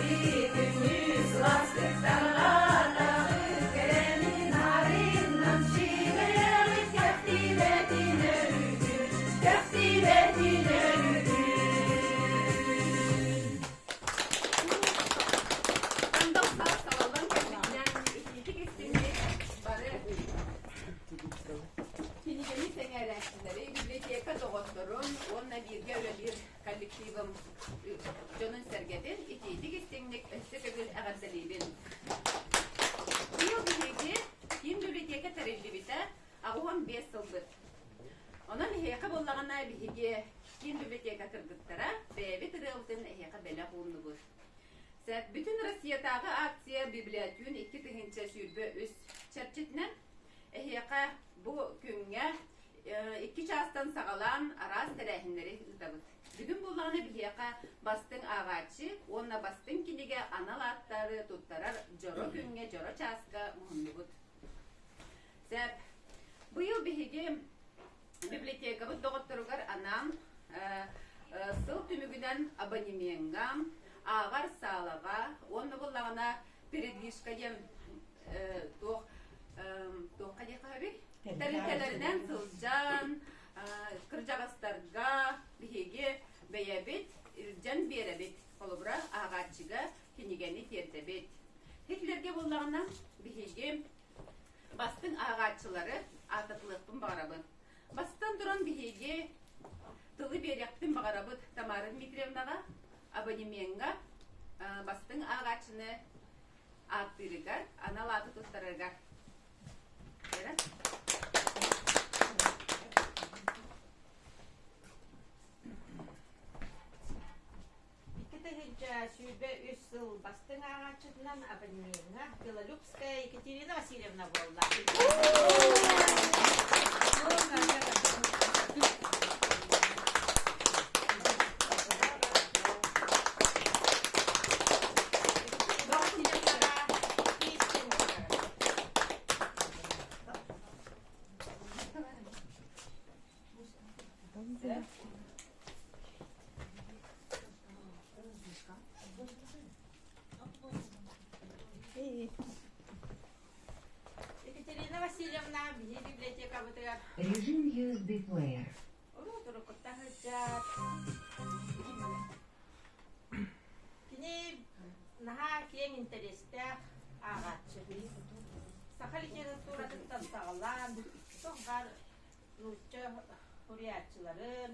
Күнү сылаастык саҕалаатаҕыт, кэрэни нарын намчы бэйэҕит кэхтибэтин өрүүтүн, кэхтибэтин өрүүтүн. Сандал саас салаллан кэлбитинэн итиитик истиҥник бары кинигэни сэҥээрээччилэри, библиотека доҕотторун уонна бииргэ үлэлиир коллективым дьонун-сэргэтин итиитик-истиҥник өссө төгүл эҕэрдэлиибин. Быйыл биһиги киин библиотека тэриллибитэ 85 сылбыт. Онон эһиэхэ буоллаҕына биһиги киин библиотека кыргыттара бэйэбит ырыабытын эһиэхэ бэлэх ууннубут. Сөп, бүтүн Россиятааҕы акция Библиотүүн 2023 чэрчитинэн эһиэхэ бу күҥҥэ икки чаастан саҕалаан араас тэрээһиннэри ыытабыт. Бүгүн буоллаҕына биһиэхэ бастыҥ ааҕааччы уонна бастыҥ кинигэ анал ааттары туттарар дьоро күҥҥэ, дьоро чааска муһуннубут. Сөп. Быйыл биһиги библиотекабыт доҕотторугар анаан сыл түмүгүнэн абонемеҥҥа, ааҕар саалаҕа уонна буоллаҕына передвижка диэн туох туохха диэххэ сөбүй? Тэрилтэлэринэн сылдьан кырдьаҕастарга биһиги бэйэбит илдьэн биэрэбит. Холобура, ааҕааччыга кинигэни тиэрдэбит. Хитлергэ буоллаҕына биһиги бастыҥ ааҕааччылары ааттатылыахпын баҕарабын. Бастатан туран биһиги тылы биэриэхпитин баҕарабыт Тамара Дмитриевнаҕа абонемеҥҥа бастыҥ ааҕааччыны ааттыырыгар, анал ааты туттарарыгар. 2023 сыл бастыҥ ааҕааччытынан абонемеҥҥа Белолюбская Екатерина Васильевна буолла. Екатерина Васильевна биһи библиотекабытыгар Режим USB плеер. Урут-уруккуттан сылдьар. Кини наһаа киэҥ интэриэстээх ааҕааччы. Саха литературатыттан саҕалаан, туох баар нуучча суруйааччыларын,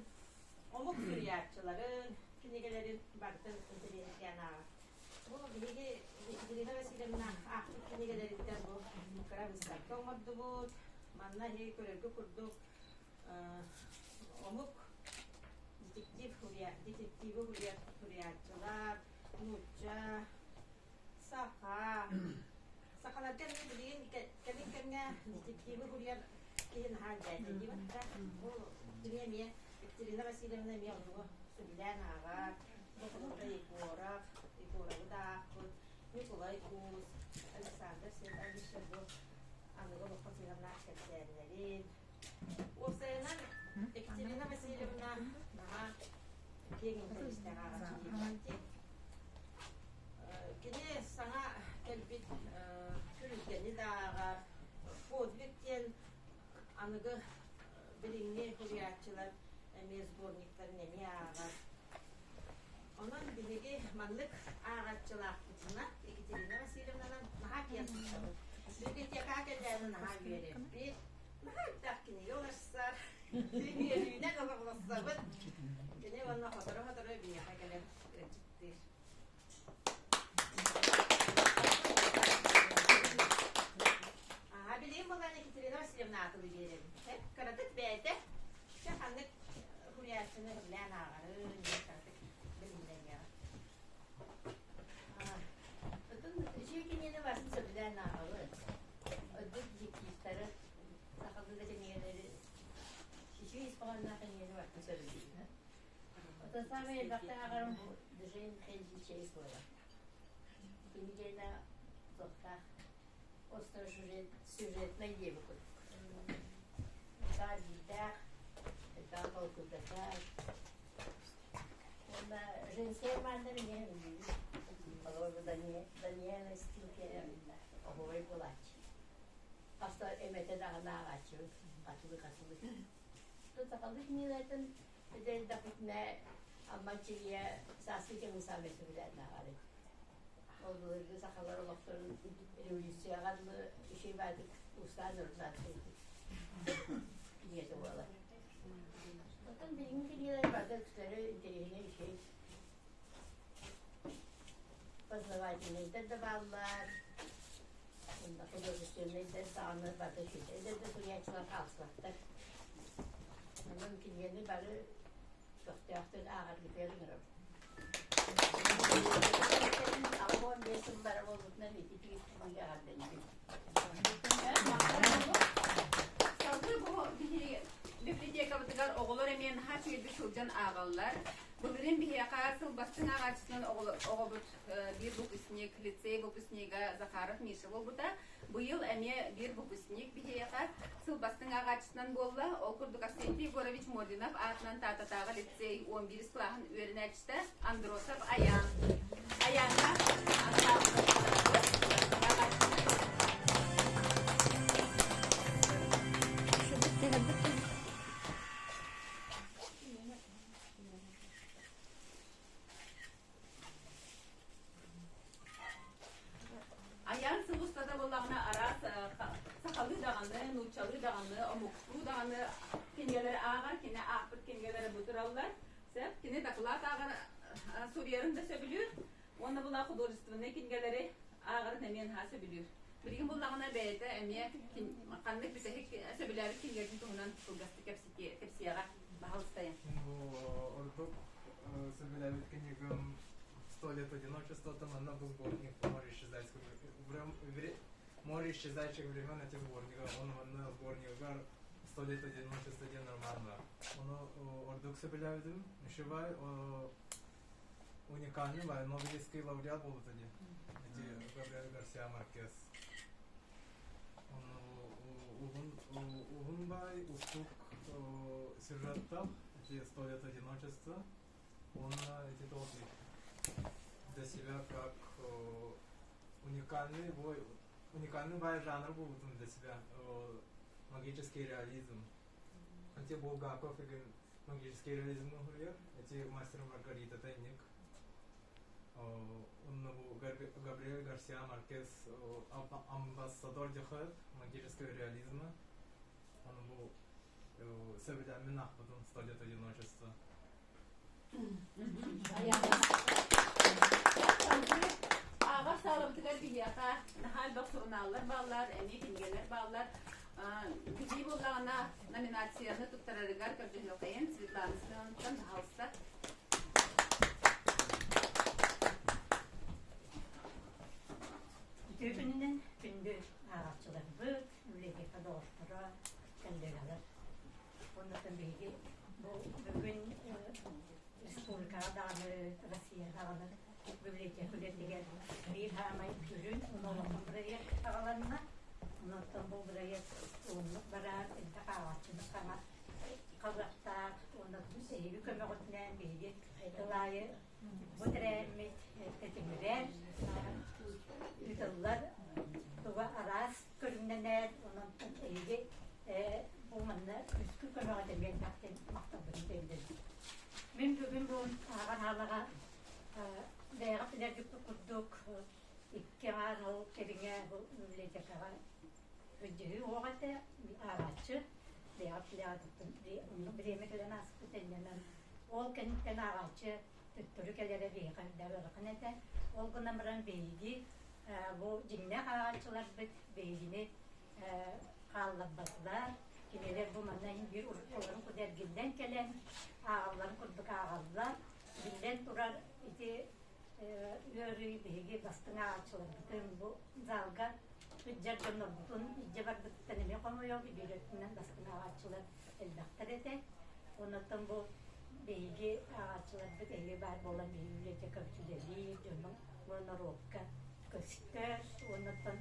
омук суруйааччыларын кинигэлэрин барытын интэриэһиргээн ааҕар. Бу биһиги Екатерина Васильевна аахпыт кинигэлэриттэн бу кыра выставка оҥордубут. Манна эһиги көрөргө курдук омук детектив детективы суруйааччылар, нуучча, саха. Сахаларга эмиэ билигин кэлин кэмҥэ детективы суруйар киһи наһаа элбээтэ диибин да. Бу кини эмиэ Екатерина Васильевна эмиэ оннугу сөбүлээн ааҕар. Бу холобура Егоров, Егоровы да аахпыт, Ньукулай Уус, Александр Седович бу аныгы олоххо сыһыаннаах кэпсээннэрин, Уопсайынан, Екатерина Васильевна наһаа киэҥ интэриэстээх ааҕааччы диэбэттии. Кини саҥа кэлбит күрүлгэни да ааҕар, подвиг диэн аныгы билиҥҥи суруйааччылар эмиэ сборниктарын эмиэ ааҕар. Онон биһиги маннык ааҕааччылаахпытына Екатерина Васильевнанан наһаа киэн туттабыт. Библиотекаҕа кэллэҕинэ наһаа үөрэппит. Наһаа элбэх кинигэ уларсар. Үөрүүнэн олоҕолоссобут. Кини уонна сотору-сотору биһиэхэ кэлэн ыалдьыттыыр. Аа, билигин буолан Екатерина Васильевна аатылыы биэрэбин. Кыратык бэйэтэ чэ ханнык суруйааччыны сөбүлээн ааҕарын диэн кыратык билиһиннэриэҕэ. Отон үчүгэй кинигэни барытын сөбүлээн ааҕабын. Ордук детективтары, сахалыы да кинигэлэри, үчүгэй ис хоһоонноох кинигэни барытын сөбүлүүбүн. Отон саамай элбэхтэ ааҕарым бу Дежейн Хензи Чейз буолар. Кинигэни туохтаах остро сюжетнай диэбит курдук. Баар биирдээх, элбэх толкуйдатар. Уонна женскэй романнары эмиэ сөбүлүүбүн. буолааччы. Хаста эмэтэ даҕаны ааҕааччыбыт, хатылы-хатылы. Сахалыы кинигэлэртэн эдэр эрдэхпитинэ Амма Аччыгыйа Сааскы кэмин саамай сөбүлээн ааҕар этим. Ол былыргы сахалар олохторун революцияҕа дылы үчүгэй баайдык уустаан урутаан суруйбут кинигэтэ буолар. Оттон билиҥҥи кинигэлэр барыта үксүлэрэ интэриэһинэй үчүгэй познавательнайдар да бааллар, уонна художественнайдар даҕаны барыта үчүгэйдэр да суруйааччылар хаалсыбаттар. Онон кинигэни бары көхтөөхтүк ааҕаргытыгар ыҥырабын. 85 сыллара буолбутунан ити кинигэ эҕэрдэлиибин. Салгыы бу биһиги библиотекабытыгар оҕолор эмиэ наһаа үчүгэйдик сылдьан ааҕаллар. Былырыын биһиэхэ сыл бастыҥ ааҕааччытынан оҕобут биир выпускник, лицей выпускнига Захаров Миша буолбута. Быйыл эмиэ биир выпускник биһиэхэ сыл бастыҥ ааҕааччытынан буолла. Ол курдук Арсентий Егорович Модинов аатынан Таататааҕы лицей 11 кылааһын үөрэнээччитэ Андросов Аян. Аяҥҥа Айаан сыл устата буоллаҕына араас сахалыы даҕаны, нууччалыы даҕаны, омуктуу даҕаны кинигэлэри ааҕар, кини аахпыт кинигэлэрэ бу тураллар. Сөп. Кини дакылаат ааҕар суруйарын да сөбүлүүр уонна була художественнай кинигэлэри ааҕарын эмиэ наһаа сөбүлүүр. Билигин буллаҕына бэйэтэ эмиэ ханнык бүтэһик сөбүлээбит кинигэтин туһунан кылгастык кэпсиэҕэ. Баһалыстайын. Бу ордук сөбүлээбит книгам «Сто лет одиночества», манна бу сборник «Море исчезающих Море исчезающих времен» эти сборника. Он манна сборнигар «Сто лет одиночества» диэн роман бар. Ону ордук сөбүлээбитим. Ишибай уникальный бай Нобелевский лауреат буолбута дии. Эти Габриэль Гарсиа Маркес. Уһун уһун бай устук сюжеттах эти «Сто лет одиночества». Он эти тоже для себя как уникальный бой, уникальный бай жанр буолбутун для себя магический реализм. Эти Булгаков деген магический реализм уһуйар. Эти Мастер Маргарита тайник. Онно бу Габриэль Гарсиа Маркес амбассадор дьахар магического реализма. Ону бу сөбүлээммин аахпытым «Сто лет одиночества». Ааҕар саалабытыгар биһиэхэ наһаа элбэх сурунааллар бааллар, эмиэ кинигэлэр бааллар. Билии буоллаҕына номинацияны туттарарыгар көрдөһүөххэйин Светлана Семеновнаттан баһаалыста. Үтүө күнүнэн күндү ааҕааччыларбыт, библиотека доҕотторо, коллегалар. Оннуттан биһиги бу бүгүн республикаҕа даҕаны, Россия даҕаны библиотека үлэтигэр биир саамай сүрүн олоххон бырайыак саҕаланна. Онтон бу бырайыак уһуннук барар, элбэх ааҕааччыны саҥа хабыахтаах уонна эһиги көмөҕүтүнэн биһиги сыл аайы бу тэрээһиммит тэтимирэр, ыытыллар туга араас көрүҥнэнэр, онон эһиги бу манна күскү көмөҕө тэбиэрдэхтин махталбытын тиэрдэбит. Мин бүгүн бу ааҕар хаалаҕа бэйэҕэ билэргит курдук икки аҥаар ол кэриҥэ бу библиотекаҕа өйдөһүү уох этэ ааҕааччы бэйэҕэ билэҕититтэн бириэмэ кэлэн ааспыт иннинэн ол кэнниттэн ааҕааччы төттөрү кэлэрэ биһиэхэ үрдээх ыарахан этэ. Ол гынан баран биһиги бу дьиҥнээх ааҕааччыларбыт биһигини хаалларбатылар. Кинилэр бу манна биир уруккуларын курдук эргиллэн кэлэн ааҕалларын курдук ааҕаллар. Биллэн турар ити ыарыы биһиги бастыҥ ааҕааччыларбытын бу залга сылдьар дьоннорбутун илдьэ барбыттан эмиэ хомойобут, биир өттүнэн бастыҥ ааҕааччылар элбэхтэр этэ. Оннуттан бу биһиги ааҕааччыларбыт эһиги баар буолан биһиги библиотекабыт үлэлиир, дьону норуокка көстөр. Оннуттан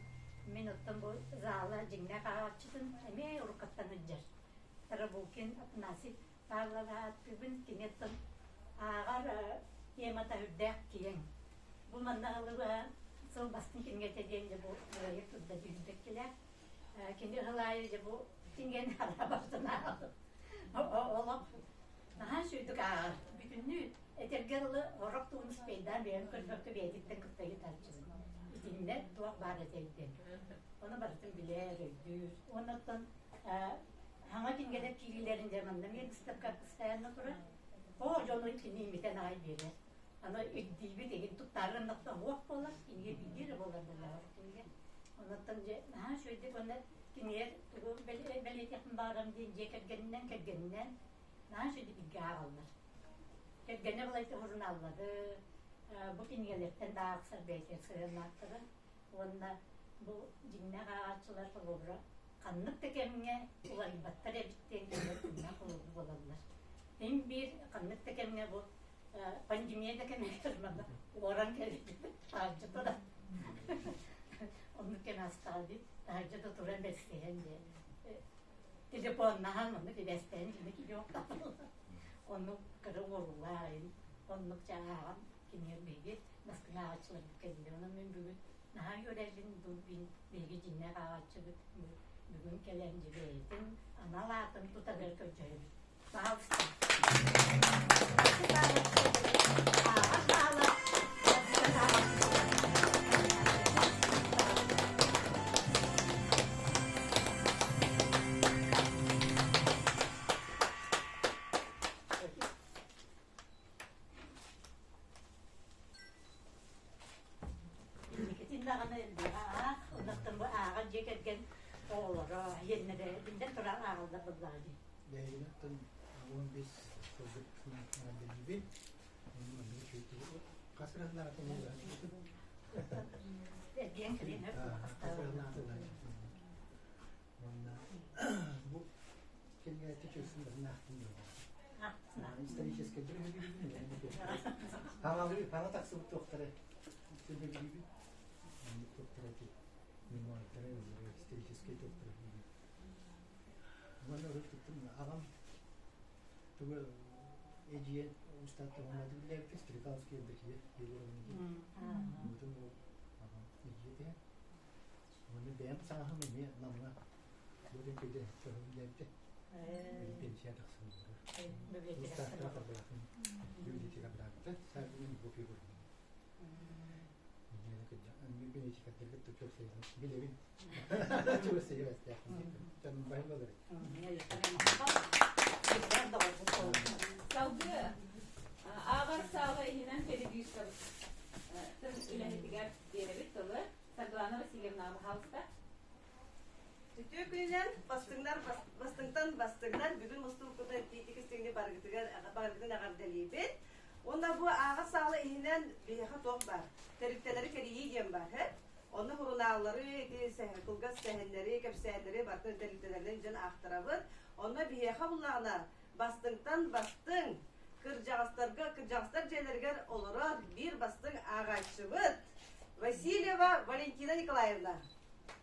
мин оттон бу зала дьиҥнээх ааҕааччытын эмиэ уруккаттан сылдьар. Тарабукин Афанасий Павлов ааттыыбын, кини оттон ааҕар темата үрдээх киэҥ. Бу манна ылыба Сыл бастыҥ кинигэтэ диэн дьэ бу бырайыак турда дүүрбэккилээх. Кини сыл аайы дьэ бу кинигэни араа ааҕар. Олох наһаа үчүгэйдик ааҕар. Бүтүннүү этэргэ дылы орох тугун успейдаан бэйэм көрбөккө бэйэтиттэн кытта ыйытааччыбын. Итиннэ туох баар этэй диэн. Ону барытын билэр, өйдүүр. Уонна оттон саҥа кинигэлэр киириилэрин дьэ манна эмиэ быыстапка постоянно турар. Оо, дьону кини имитэн аҕай биэрэр. Аны ирдиибит игин туттаары гыннахта уох буолар, кинигэ биирдии эрэ буолар буоллаҕа кинигэ. Онуттан дьэ наһаа үчүгэйдик уонна кинилэр тугу бэлиэтиэхпин баҕарам диэн дьиэ кэргэнинэн кэргэнинэн наһаа үчүгэйдик бииргэ ааҕаллар. Кэргэнэ балайда сурунааллары, бу кинигэлэртэн да аахсар бэйэтигэр сыһыаннаахтара уонна бу дьиҥнээх ааҕааччылар холобура ханнык да кэмҥэ уларыйбаттар эбит диэн кинилэр дьиҥнээх холобур буолаллар. Син биир ханнык да кэмҥэ бу пандемия да кэмигэр манна уоран кэлбит таһырдьа туран оннук кэм астаҕа дии таһырдьа да туран бэсиһэн диэн телефоннаһан оннук ибэстээн кини киһи оннук кыра уоруулаах оннук чааһаҕан кинилэр биһиги бастыҥ ааҕааччыларбыт кэллилэр онон мин бүгүн наһаа үөрэбин бу биһиги дьиҥнээх ааҕааччыбыт бүгүн кэлэн дьэ бэйэтин анал аатын тутарыгар көрдөһөбүт. Пожалуйста. Ааҕар Инникитин даҕаны элбэҕи аах, оннуттан бу ааҕар дьиэ кэргэн оҕолоро, ийэннэрэ биллэн туран ааҕаллар буоллаҕа дии. Бэйэбиттэн 15 сылгытынан билбит. Хас Эргийэн кэлин Уонна бу кинигэти чөсүн бырнаахтын историческай Хаҥа тахсыбыт туохтара сөбүлүүбүт. Маннык туохтара ити мемуардара историческай туохтара Уонна урут аҕам тугу эдьиийэ устааттаҕына биллээбитэ Стрекаловский Евдокия Егоровна диэн. Мутун ол аҕам эдьиийэ этэ. Уонна бэйэм саҥаһым эмиэ Намҥа бу көйдө биллээбитэ. Пенсия тахсан Устааттара харбалаахын библиотека быраабыта. Саабынан Любовь Егоровна. Билэбин. Салгыы ааҕар саала иһинэн телевизор тыл үлэһитигэр биэрэбит тылы Саргылана Васильевна, пожалуйста. Үтүө күнүнэн бастыҥнар бастыҥтан бастыҥнар бүгүн мустубуккутун итиитик истиҥник барыгытыгар барыгытын эҕэрдэлиибит. Уонна бу ааҕар саала иһинэн биһиэхэ туох баар? Тэрилтэлэри кэрийии диэн баар, һэ? Онно сурунааллары, ити кылгас сэһэннэри, кэпсээннэри барытын тэрилтэлэринэн дьон аахтарабыт. Онно биһиэхэ буллаҕына бастыҥтан бастыҥ кырдьаҕастарга кырдьаҕастар дьиэлэригэр олорор биир бастыҥ ааҕааччыбыт Васильева Валентина Николаевна.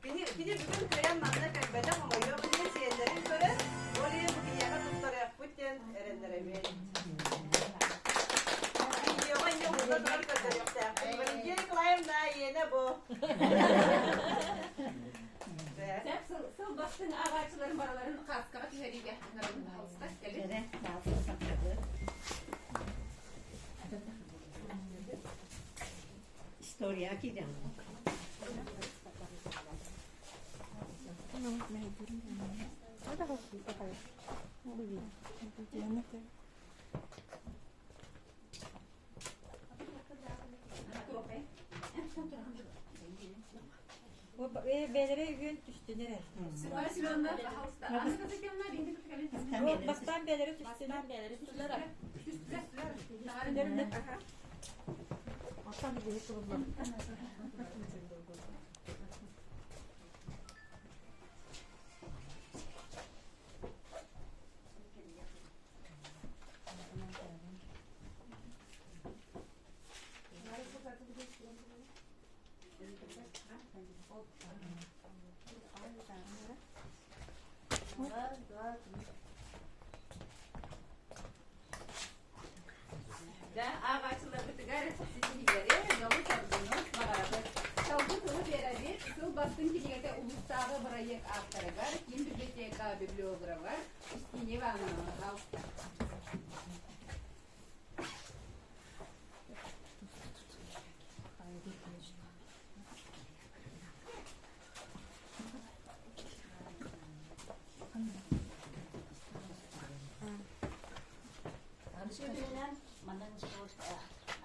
Кини, кини бүгүн кыайан манна кэлбэтэх хомойуох иһин сиэннэрин көрөн, ол иһин бу киниэхэ туттарыахпыт диэн эрэннэрэбин. Видеоҕа инньэ уста туран көрдөрүөхтээхпин. Валентина Николаевна, иэнэ бу. Сеп сыл, сыл бастыҥ ааҕааччыларын барыларын кааскаҕа түһэриигэ ыҥырабын, пожалуйста, кэлин. История киирэн. Бээлэрэ үгүн түстүнэр. Бастаан бээлэрэ түстүнэр. Бээлэрэ түстүлэр. Ортан биһи туруллар. Да, ааҕааччыларбытыгар ситиһиилэри, дьолу-соргуну баҕарабыт. бастыҥ кинигэтэ улуустааҕы бырайыак ааптарыгар, киин библиотека библиографар Устинья Ивановна, пожалуйста. Үтүөнэн манна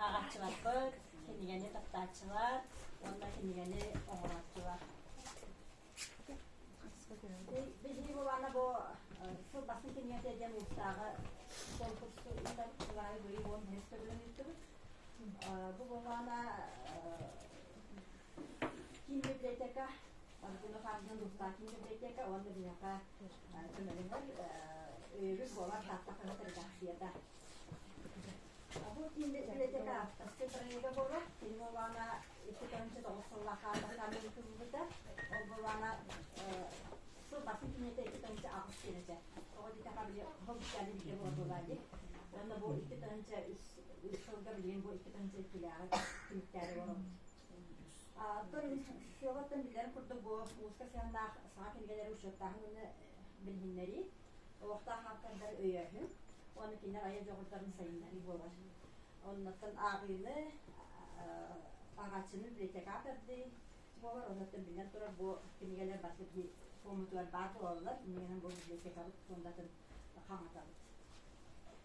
ааҕааччыларбыт, кинигэни таптааччылар уонна кинигэни оҥорооччулар. Биһиги булаана бу сыл бастыҥ кинигэтэ диэн улуустааҕы конкурсу ыытар сылаайы быйыл 15 төгүлүн ыыттыбыт. Бу булаана киин библиотека, Аргунов аатынан улуустааҕы киин библиотека уонна биһиэхэ көмөлөһөр өйөбүл буолар Таатта хаһыат редакцията. Бу киин библиотека авторскай проега буолар. Кини буоллаҕына 2009 сыллаах аатырдаан ыытыллыбыта. Ол буоллаҕына сыл бастыҥ кинигэтэ 2008 диэн этэ. Тоҕо диэтэххэ били хоббитяны бигэ буолла дии. Уонна бу 2003 сылга билигин бу 2002-лээҕи түмүктээри олоробут. Оттон сыалаттан биллэрин курдук бу улууска сыһыаннаах саҥа кинигэлэри учуоттааһын уонна билиһиннэрии, олохтоох ааптардары өйөөһүн уонна кинилэр айар дьоҕурдарын сайыннарыы буолар. Оннуттан ааҕыыны, ааҕааччыны библиотекаҕа тардыы буолар. Оннуттан биллэн турар бу кинигэлэр барыта биһи фоммутугар баар буолаллар. Иннигинэн бу библиотекабыт фондатын хаҥатабыт.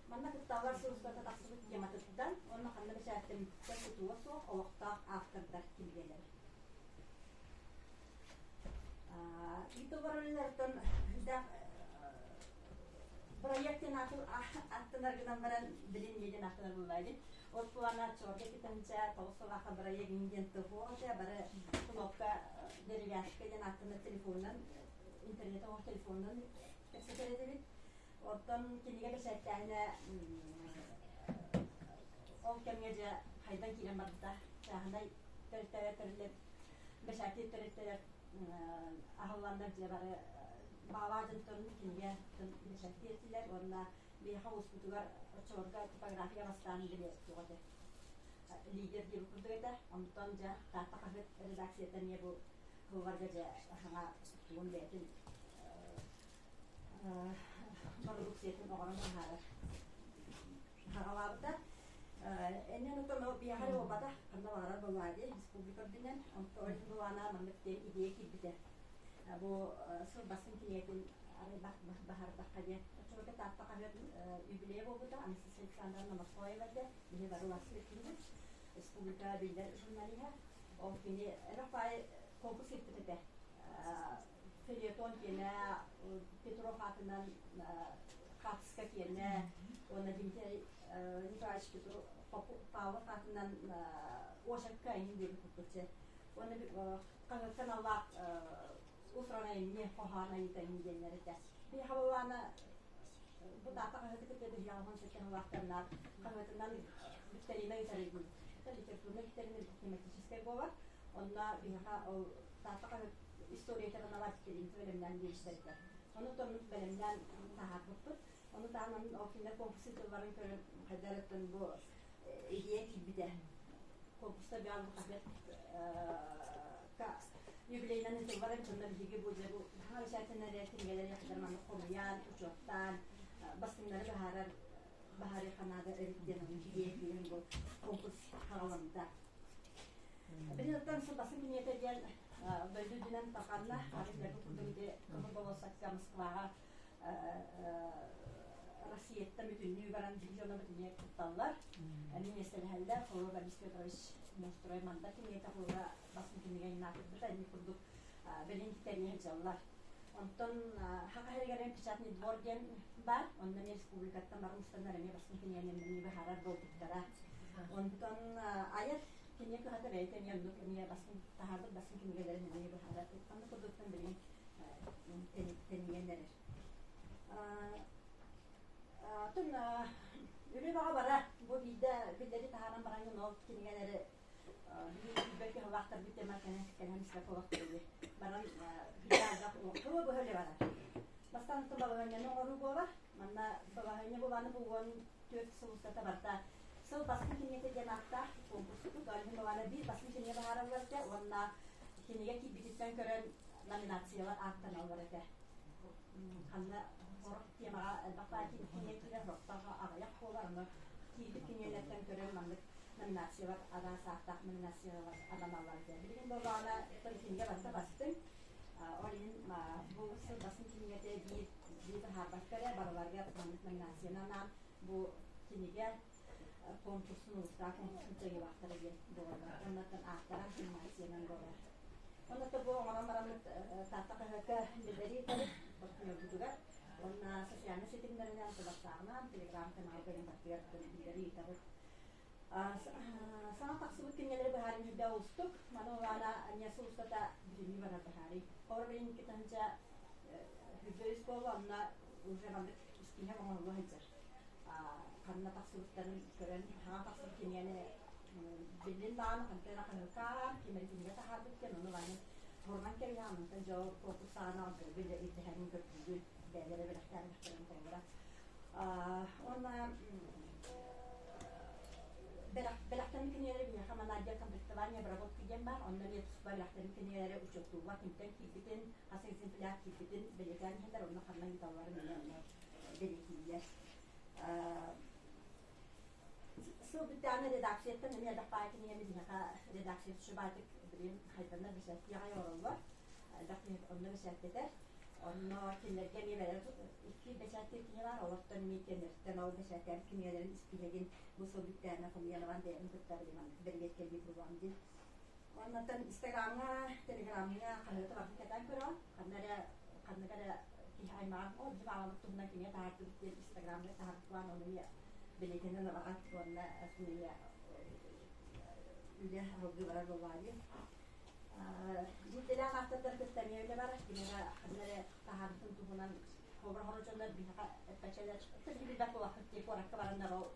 Манна кытталлар сыл устата тахсыбыт тематыттан уонна ханна бэчээттэммиттэн тутула суох олохтоох автордар кинигэлэрэ. Ютуберлартан проект диэн аттынар гынан баран билин диэн аттынар буллаайдым. Ол плана чорга китанча тоҕус сылаха проект диэн тыһуоҕа бары кнопка деревяшка диэн аттынар телефонунан интернет оҥор телефонунан кэпсэтэр этибит. Оттон кинигэ бэчээттээһинэ ол кэмҥэ дьэ хайдан киирэн барбыта. Чааһынай тэрилтэлэр тэриллэн бэчээттиир тэрилтэлэр аһылланнар дьэ бары баалаах дьонтон кинигэ бэчээттиир этилэр уонна биһиэхэ улууспутугар оччолорго типография бастаан били туох этэ лидер диэбит курдук этэ. Онтон дьэ Таатта хаһыат редакцията эмиэ бу сылларга дьэ саҥа тугун бэйэтин бородууксуйатын оҥорон таһаарар саҕалаабыта. Эннен отон ол биһиэхэ эрэ буолбатах, ханна баҕарар буоллаҕа дии, республика үрдүнэн. Онто ол иһин былаана маннык диэн идея киирбитэ. Бу сыл бастыҥ кинигэтин арай баһардахха диэн. Оччолорго Таатта хаһыат юбилейа буолбута, Анастасия Александровна Морхоева этэ, биһи бары уларсыбыт киһибит, республика биллэр журналиһа. Ол кини элбэх баай конкурс ыыппыт этэ. Фельетон киэнэ Петров аатынан хаартыска киэнэ уонна Дмитрий Николаевич Петров Павлов аатынан очерка эҥин диэбит курдук уонна хаһыаттан аллаах уус-уран айымньы хоһоон айыыта эҥин диэннэр этэ. Биһиэхэ буоллаҕына бу Таатта хаһыаты кытта биһиэхэ улахан сэттэһэлаахтарнаах хаһыатынан викторина ыытар этибит. Литературнай викторина тематическай буолар. Онно биһиэхэ ол Таатта хаһыат историята аналаах викторина бэлэмнээн биэрбиттэр. Ону тоннук бэлэмнээн таһаарбыппыт. Ону таһынан ол кинилэр конкурс тылларын көрөн хайдарыттан бу идея киирбитэ. Конкурста бэҕэл бу хаһыат юбилейнан ыытыллар эбит, онно биһиги бу дьэ бу хаҥа бэчээттэнэр кинигэлэри хатар маннык хомуйан, учуоттаан, бастыҥнары баһаарар баһаарыахха наада эбит диэн ону идея киирэн бу конкурс хаҕаламмыта. Билигин сыл бастыҥ кинигэтэ диэн дойду үрдүнэн тарҕанна. Арыйдарга курдук ити Кыһыл болуоссакка Москваҕа Россияттан бүтүннүү баран биһиги дьоно бүтүннүү кытталлар. Эмиэ миэстэлэһэллэр. Холобура Борис Петрович Мострой Мандар кинигэтэ холобура бастыҥ кинигэ аатырбыта. Ини курдук бэлиэн китэриэ сылдьаллар. Онтон Саха сиригэр печатный двор диэн баар. Онно эмиэ республикаттан бары мустаннар эмиэ бастыҥ кинигэни эмиэ быһаарар буолбуттара. Онтон айар кинигэ кыһата бэйэтэ эмиэ оннук эмиэ бастыҥ таһаарбыт бастыҥ кинигэлэрин эмиэ быһаарар. Оннук курдуктан билигин тэнийэн эрэр. Оттон үлэ баҕа бара. Бу биирдэ биллэри таһааран бараҥҥын ол кинигэлэри билбэт кыһалаахтарбыт тема кэлэн испэт баран тугу быһа үлэ барар. Бастаан балаһыанньаны оҥоруу буолар. Манна балаһыанньа булааны бу 14 сыл устата барда. Сыл бастыҥ кинигэтэ диэн ааттаах конкурспут. Ол иһин балаана биир бастыҥ кинигэ баһаараллар этэ уонна Кинигэ киирбититтэн көрөн номинациялар ааттаналлар этэ. Ханна сорох темаҕа элбэх баар кинигэ киирэр, сорохтооҕо аҕыйах буолар. Ону киирбит кинигэлэртэн көрөн маннык номинациялар араас ааттаах номинациялар ананаллар этэ. Билигин буоллаҕына кинигэ барыта бастыҥ. Ол иһин бу сыл бастыҥ кинигэтэ биир биир быһаарбакка эрэ барыларыгар маннык номинацияны анаан бу кинигэ конкурсун улуустаах конкурсун кыайыылаахтара диэн буолаллар. Оннуттан ааттара номинациянан буолар. Оннуттан бу оҥорон бараммыт Таатта хаһыакка биллэрии ыытабыт партнербутугар. Уонна социальнай ситимнэринэн, WhatsApp-ынан, Telegram-каналга барытыгар биллэрии ыытабыт. Саҥа тахсыбыт кинигэлэри быһаарыы үрдэ уустук. Маны улаана эмиэ сыл устата бүтүннүү барар быһаарыы. Хор билин 2 тыһыынча буолла, онно уже маннык испииһэк оҥоһулла сылдьар. Ханна тахсыбыттарын көрөн, саҥа тахсыбыт кинигэни биллин даҕаны, хантан эрэ хаһыакка ким эрэ кинигэ таһаарбыт диэн, ону бааны туруоран кэбиһэҕин, онтон дьэ ол конкурс саҕана биллэ ирдэһэрин көрдүүгүн, бэйэлэрэ бэлэхтээбэтэхтэрин холобура. Уонна бэлэхтэммит кинигэлэри биһиэхэ манна отдел комплектования обработки диэн баар. Онно эмиэ туспа бэлэхтэммит кинигэлэри учуоттууллар, кимтэн киирбитин, хас экземпляр киирбитин бэлиэтээн иһэллэр, онно ханна ыыталларын эмиэ онно бэлиэтииллэр. Сыл бүттэҕинэ редакцияттан эмиэ элбэх баай кинигэни биһиэхэ редакция тушубаатык билигин хайданнар бэчээттии аҕай олороллор. Элбэх киһи онно бэчээттэтэр. Онно кинилэргэ эмиэ бэлэм икки бэчээттиир киһи баар, олортон эмиэ кинилэртэн ол бэчээттээбит кинигэлэрин испииһэгин бу сыл бүттэҕинэ хомуйан ылан бэйэбин кытта билим бэрэбиэркэлиир буолуом диэн. Оннуттан Инстаграмҥа, Телеграмҥа хаһыаты барытын кэтээн көрөҕүн. Ханна эрэ ханнык эрэ киһи аймаҕын ол дьиҥ аҕабыт туһунан кинигэ таһаардыбыт диэн Инстаграмҥа таһаарбыт ону эмиэ бэлиэтэнэн ылаҕын уонна кинигэ үлэ салгыы барар буоллаҕа дии. Биирдэлээх автордар кытта эмиэ үлэ барар. Кинигэ ханна эрэ таһаарбытын туһунан холобура хоро дьоннор биһиэхэ эппэчэлэр билбэт буолахпыт дии куоракка бараннар ол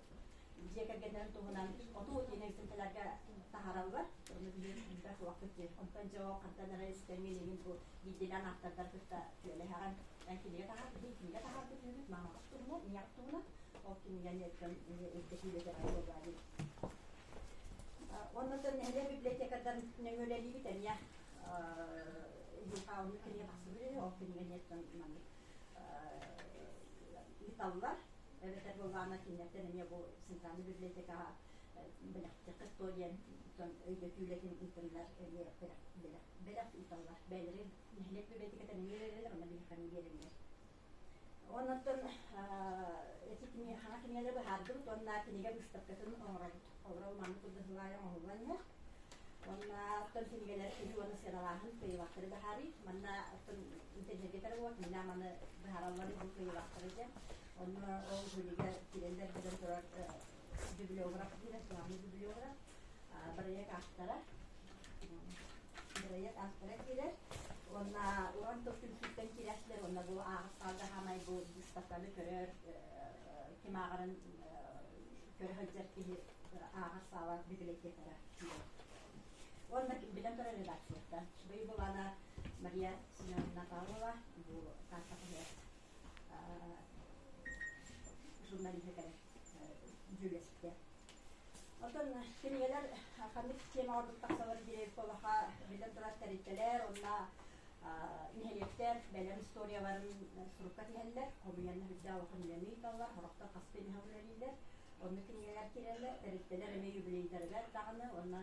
дьиэ кэргэннэрин туһунан оту тиэнэ экземплярга таһаараллар. Ону биһиги билбэт буолахпыт дии. Онтон дьэ ол хантан эрэ истэҥҥин иҥин бу биирдэлээн автордар кытта сүөлэһэҕин. Эн кинигэ таһаарбыт, кинигэ таһаарбыт үһүбүт, маамаҕыт туһунан, ийэҕит туһунан. Ол кинигэни өттөн ирдэһиилэтэр буоллаа дии. Оннуттан нэһилиэк библиотекардан нөҥүөлэлиибит эмиэ оннук кинигэ тахсыбыт үһү, ол кинигэни өттөн маннык ыыталлар. Эбэтэр буоллаҕына кинилэртэн эмиэ бу центральный библиотекаҕа бэлэхтиэххит дуо диэн өйдөтүү үлэтин ыытыннар эмиэ бэлэх бэлэх ыыталлар. Бэйэлэрин нэһилиэк библиотеката эмиэ биэрэллэр, онно биһиэхэ эмиэ биэрэллэр. Оннуттан ити кини хаҥа кинигэлэри быһаардыбыт уонна кинигэ быыстапкатын оҥоробут. Олорор маннык курдук сылаайа оҥоһуллан иһэр. Уонна оттон кинигэлэр үһү уонна сыаналааһын кыайыылаахтары быһаарыы. Манна оттон интэриэһиргэтэр буолуо, кинилэр маны быһааралларын бу кыайыылаахтары диэн. Онно ол жюригэ киирэллэр билэн турар библиограф диэн, главный библиограф, бырайыак автора. Бырайыак автора киирэр. Уонна уран тыл түмсүүттэн киирээччилэр уонна бу ааҕыс саалга хаамай бу выставканы көрөр, ким ааҕарын көрө сылдьар киһи ааҕар саала библиотекара киирэр. Уонна билэн турар редакцияттан. Быйыл былаана Мария Семеновна Павлова бу Таатта хаһыат журналиһа кэлэн дьүүллэстэ. Оттон кинигэлэр ханнык тема ордук тахсалар диэбит буоллахха, биллэн турар тэрилтэлэр уонна нэһилиэктэр бэлэм историяларын сурукка тиһэллэр, хомуйан үрдээх улахан үлэни ыыталлар, сорохтор хаста эмиэ үлэлииллэр. Онно кинигэлэр киирэллэр, тэрилтэлэр эмиэ юбилейдарыгар даҕаны уонна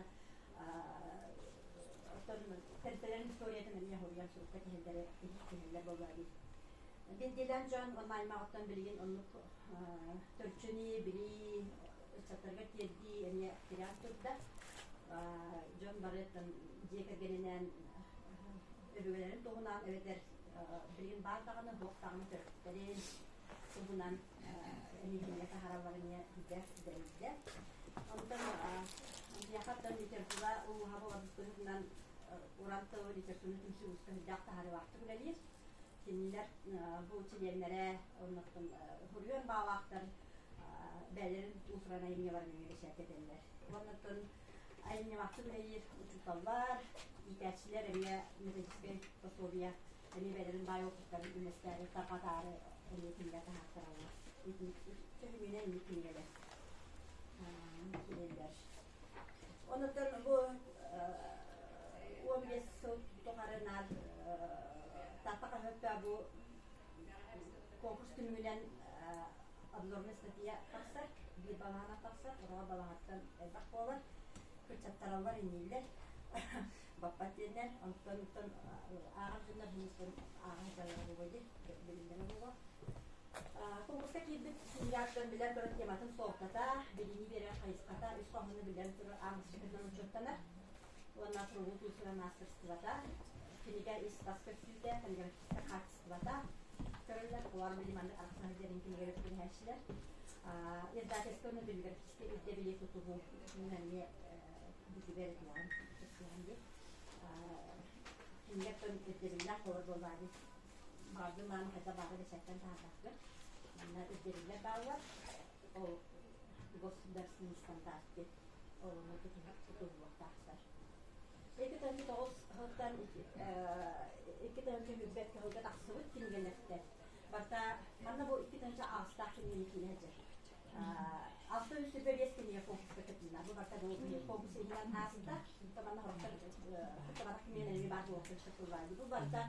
оттон тэрилтэлэрин историятын эмиэ хоруйан сурукка тиһэллэр тиһэллэр буоллар дии. Биирдиилээн дьон уонна аймаҕыттан билигин оннук төрүччүнү билии ыччаттарга тиэрдии эмиэ тирээн турда. Дьон бары дьиэ кэргэнинээн өбүгэлэрин туһунан эбэтэр билигин баар даҕаны, суох даҕаны төрөппүттэрин туһунан эмиэ кинигэ таһаараллар эмиэ дэлэйдэ. Онтон биһиэхэ оттон литература улууһа буоларбыт быһыытынан уран тыл литератураны түмсүү ууска сүрдээх таһаарыылаахтык үлэлиир. Кинилэр бу чилиэннэрэ оннуттан суруйар баалаахтар бэйэлэрин уус-уран айымньыларын эмиэ бэчээттэтэллэр. Уоннаттан айымньылаахтык үлэлиир учууталлар, иитээччилэр эмиэ методическай пособие эмиэ бэйэлэрин баай опыттарын үллэстээри, тарҕатаары эмиэ кинигэ таһаартараллар. Төһүнүнэн инник кинигэлэр киирэллэр. Онуттан бу 15 Сыл тухары наар Таатта хаһыатта бу конкурс түмүгүнэн обзорная статья тахсар, биир балаһана тахсар, ороҕо балаһаттан элбэх буолар, кырчаттараллар иннииллэр, баппат диэннэр, онтон ааҕар дьоннор химистэн ааҕан дьаллара буолуо дии, билиннэрэ буолуо. Конкурска киирбит суруйааччылар билэн турар тематын суолтата, билиини биэрэр хайысхата, үс хоһоону билэн турар ааҕыччытынан учуоттанар уонна суругу культура маастарыстыбата, кинигэ ис-тас көстүүтэ, полиграфическай хаачыстыбата көрөллөр. Олор били маннык арахсан сылдьарын кинигэлэр түбэһээччилэр. Издательство уонна полиграфическай ирдэбили тутуһуу эмиэ бүтүбэр этиэҕин, кэпсиэҕин дии. Кинигэттэн ирдэбиллээх буолар буоллаа дии. Баҕардым мааны хайда баҕа бэчээттэн таһаарбаккын. Манна ирдэбиллэр бааллар. Ол государственный стандарт диэн ол ону тутуһуллуохтаахтар. 2 9 сылтан 2 тыһыынча сүүрбэт кыһылга тахсыбыт кинигэлэртэн. Барта манна бу 2008-таах кинигэни киирэ сылдьар. 625 кинигэ конкурска кытынна. Бу барта бу конкурс иһинэн ааста. Манна хорохтор кыттыбатах кинигэлэри баар буолуохтан сөп. Бу барта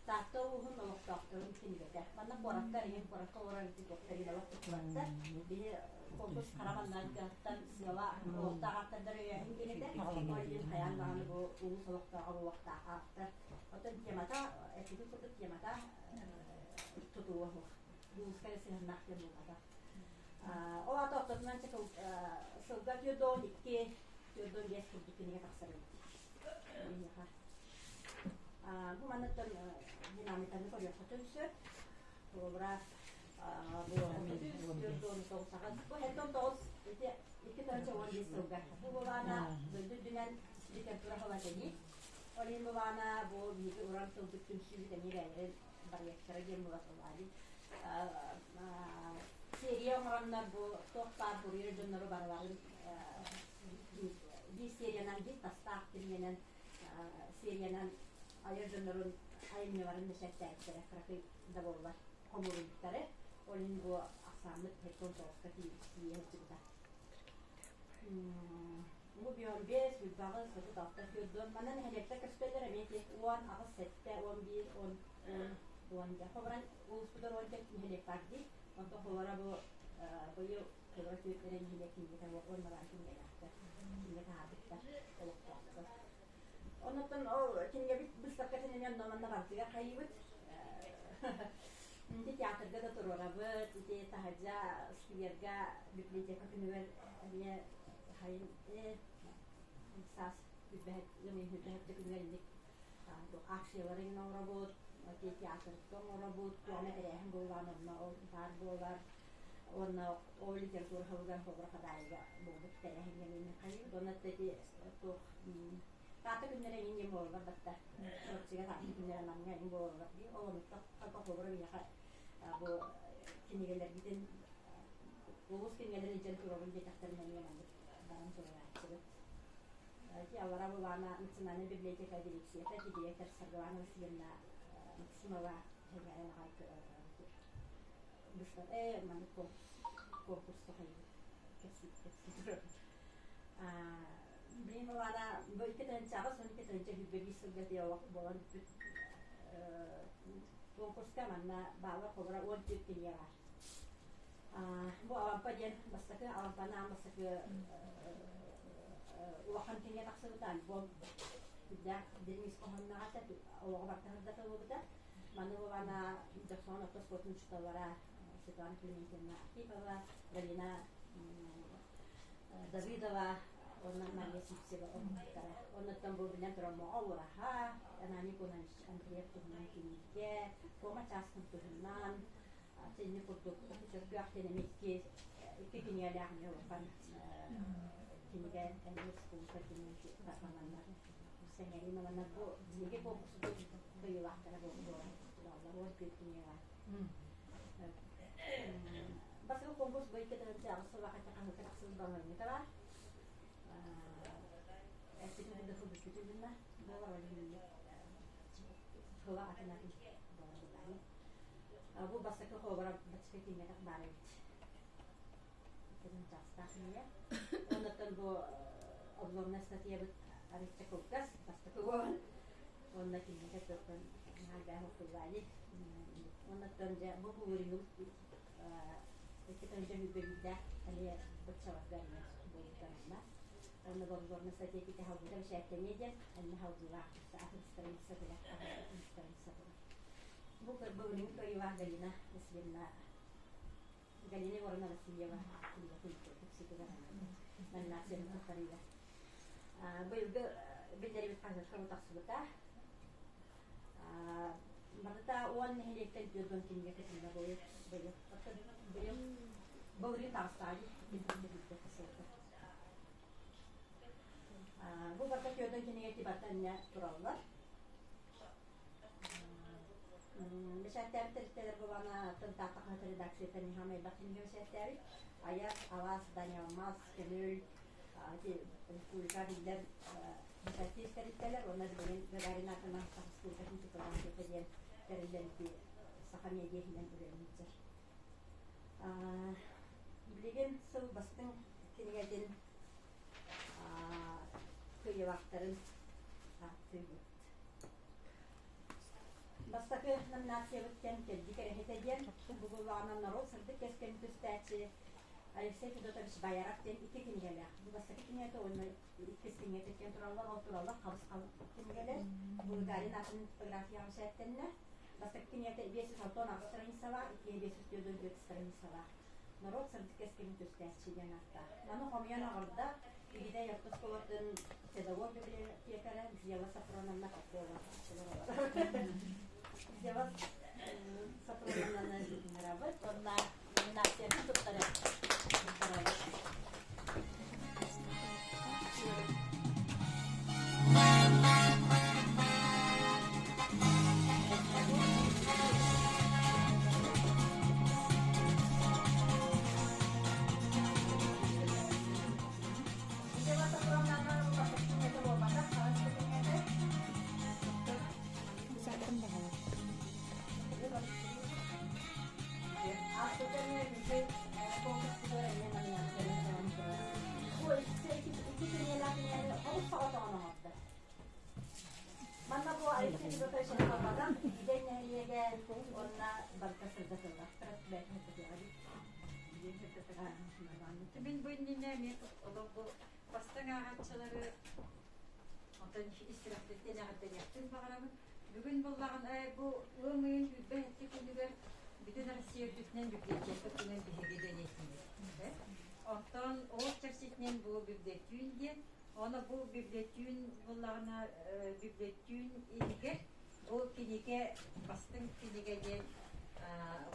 Таатта улууһун олохтоохторун кинигэтэ. Манна куораттар иһин куоракка олорор туохтар олох кыттыбаттар. Биһи конкурс хара маннайгаттан сыала олохтоох ааптардар өйөөһүн диэн этэ. Ол иһин хайаан даҕаны бу улуус олохтооҕо буолуохтаах ааптар. Оттон темата, эппитин курдук темата тутулуга суох. Улууска эрэ сыһыаннаах диэн буолбатах. Ол аата ортотунан сылга 42, 45 курдук кинигэ тахсар эбит. Биһиэхэ. Бу манныттан динамиканы көрүөххүтүн сөп. Холобура, бу 49 бу 79 ити 2015 сылга. Бу булаана дойду үрдүнэн литература сыла этэ. Ол иһин булаана бу биһиги уран тылбыт түмсүүбүт эмиэ бэйэлэрин барыйаччара диэн була сылаали. Серия оҥороннор бу туох баар суруйар дьоннору барыларын биир сериянан, биир тастаах кинигэнэн сериянан айар дьоннорун айымньыларын бэчээттээбиттэрэ кыракый да буоллар хомуруйбуттары. Ол иһин бу ахсааммыт 79-ка тиийэ сылдьыбыта. Бу 15, 28, 36, 40 манна нэһилиэктэр көстөллөр эмиэ ити 10, 8, 7, 11, 10, 10, 10 Холобура улууспутугар 14 нэһилиэк баар дии. Онтон холобура бу быйыл холобура түөрт эрэ нэһилиэк кинигэтэ уонна баар кинигэлээхтэр. Кинигэ таһаарбыттар олохтоохтор. Оннуттан ол кинигэбит быыстапкатын эмиэ онно манна барытыгар хайыыбыт. Ити театрга да туруорабыт, ити таһырдьа скверга библиотека күнүгэр эмиэ хайын саас үрбэһэт үрбэһэт күнүгэр инник акциялары оҥоробут, ити театрга оҥоробут, туох эмэ тэрээһин буоллаҕына онно ол баар буолар. Уонна ол литература сылыгар холобура Хадаайыга буолбут тэрээһиҥҥэ эмиэ хайыыбыт. Уонна ити туох Таатта күннэрэ эҥин диэн буолаллар батта. Чурапчыга Таатта күннэрэ Намҥа эҥин буолаллар дии. Ол онуттан холобура миэхэ бу кинигэлэрбитин улуус кинигэлэрин илдьэн туруорун диэтэхтэринэ эмиэ маннык баран туруорааччыбыт. Ити аллара булаана Национальная библиотека дирекцията, директор Саргылана Васильевна Максимова сэҥээрэн аҕай маннык конкурс сахайбыт кэпсии турабыт. Билин улаана бу 2008 12 21 сылга диалог буолан бүппүт конкурска манна баалар холобура 14 кинигэ баар. Бу Алампа диэн бастакы Алампаны аан бастакы улахан кинигэ тахсыбыта альбом үрдээх дириҥ ис хоһоонноох этэ олоҕу барыта сырдатыллыбыта. Маны улаана Дьохсоҕон орто оскуолатын учууталлара Светлана Климентьевна Архипова, Галина Давыдова уонна Мария Сивцева оҥорбуттара. Оннуттан бу билэн туран Моҕол ураһа, Ананий Конович Андреев туһунан кинигэ, Куома Чааскын туһунан синни курдук Чөркөөх диэн эмиэ икки кинигэлээх эмиэ улахан кинигэ эмиэ республика кинигэ тарҕананнар сэҥээрии манна бу биһиги конкурсубут кыайыылаахтара буолаллар 14 кинигэ баар. Бастакы конкурс бу 2008 сыллаахха хаһыакка тахсыбыт балаһыанньата баар. Эппитин хайдах сылдьыспытын гынна буолар ол иһин сыла атын атын буолар буоллаҕай. Бу бастакы холобура бачка кинигэтэх баар эбит. Иккитин чаастаах кинигэ. Оннуттан бу обзорная статьябыт арыычча кылгас, бастакы буолан. Онно кинигэ тылтан наһаа тыллаали. Оннуттан дьэ бу булуруҥу икки тонча хүббэбиттэ эмиэ быччаларга эмиэ буолуттарына. Онно боллорна статья халбыта бэчээттэниэ диэн эмиэ халдылаах атын страница тыгар атын страница тыгар. Бу бүгүнүн кыайыылаах Галина Васильевна Галина Егоровна Васильева кинигэтин тупсутугар номинацияны туттарыыга. Быйылгы биллэрибит хаһыакка бу тахсыбыта. Барыта 10 нэһилиэктэн 40 кинигэ кытынна быйыл. Быйыл. Быйыл былырыын таҕыстаҕа Бу барыта 40 кинигэ тибаттан иннэ тураллар. Бэчээттээбит тэрилтэлэр буолаана атын Таатта хаһыат редакцията Нихам элбэх кинигэ бэчээттээбит. Айар, Алаас, Даниалмаз, Көмөл, ити республика биллэр бэчээттиир тэрилтэлэр уонна билигин Гагарин аатынан Саха Республикатын типографията диэн тэриллэн ити Саха медиа иһинэн үлэлии сылдьар. Билигин сыл бастыҥ кинигэтин кыайыылаахтарын ааттыыбыт. Бастакы номинациябыт кэм Кэлдьи кэрэһитэ диэн бугуллаҕынан норуот сырдык кэскилин түстээччи Алексей Федотович Байаров диэн икки кинигэлээх. Бу бастакы кинигэтэ уонна иккис кинигэтэ диэн тураллар, ол тураллар хабыс-халыҥ кинигэлэр. Булгарин аатын типографияҕа бэчээттэннэ. Бастакы кинигэтэ 568 страницалаах, иккиһэ 544 страницалаах. Норуот сырдык кэскилин түстээччи диэн ааттаах. Маны хомуйан оҥордо Игидэй орто оскуолатын педагог библиотекара Зела Сафроновна Попова. Зела Сафроновнаны ыҥырабыт уонна номинациятын туттарабыт. Манна бу Алексей Федотович Пападан Игидэй нэһилиэгэ уонна барыта сырдатыллар. Мин бу иннинэ эмиэ олох бу бастыҥ ааҕааччылары онтон ис сүрэхпиттэн эҕэрдэлиэхпин баҕарабын. Бүгүн буоллаҕына бу ыам ыйын 27 күнүгэр бүтүн Россия үрдүнэн библиотека күнүн биһиги бэлиэтиибит. Онтон ол чэрчитинэн бу библиотүүн диэн, ону бу библиотүүн буоллаҕына библиотүүн иһигэр бу кинигэ бастыҥ кинигэ диэн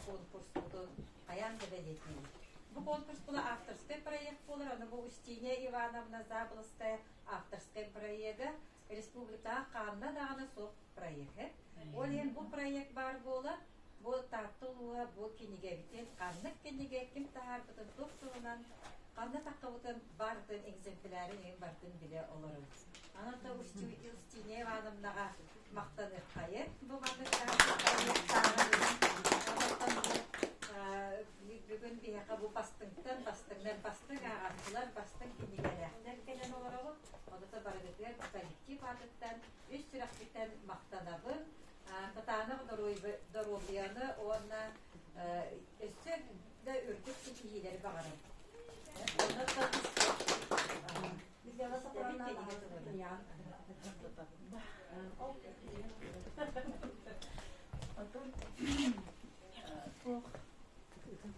конкурспутун хайаан да бэлиэтиибит. Бу конкурс була авторскай проект буолар, аны бу Устинья Ивановна Заболоцкая авторскай проега республикаҕа ханна даҕаны суох проект. Ол иһин бу проект баар буолан, бу Таатта улууһа бу кинигэбитин ханнык кинигэ ким таһаарбытын туох туһунан ханна таххыбытын барытын экземплярын иһин барытын билэ олоробут. Анан да Устинья Ивановнаҕа махтаныаххайын бу маннык бүгүн биһиэхэ бу бастыҥтан бастыҥнар бастыҥ ааҕааччылар бастыҥ кинигэлээхтэр кэлэн олоробут. Онута барыгытыгар коллектив аатыттан үс сүрэхпиттэн махтанабын. Кытаанах доруобуйаны уонна өссө да үрдүк ситиһиилэри баҕарабын. Отон туох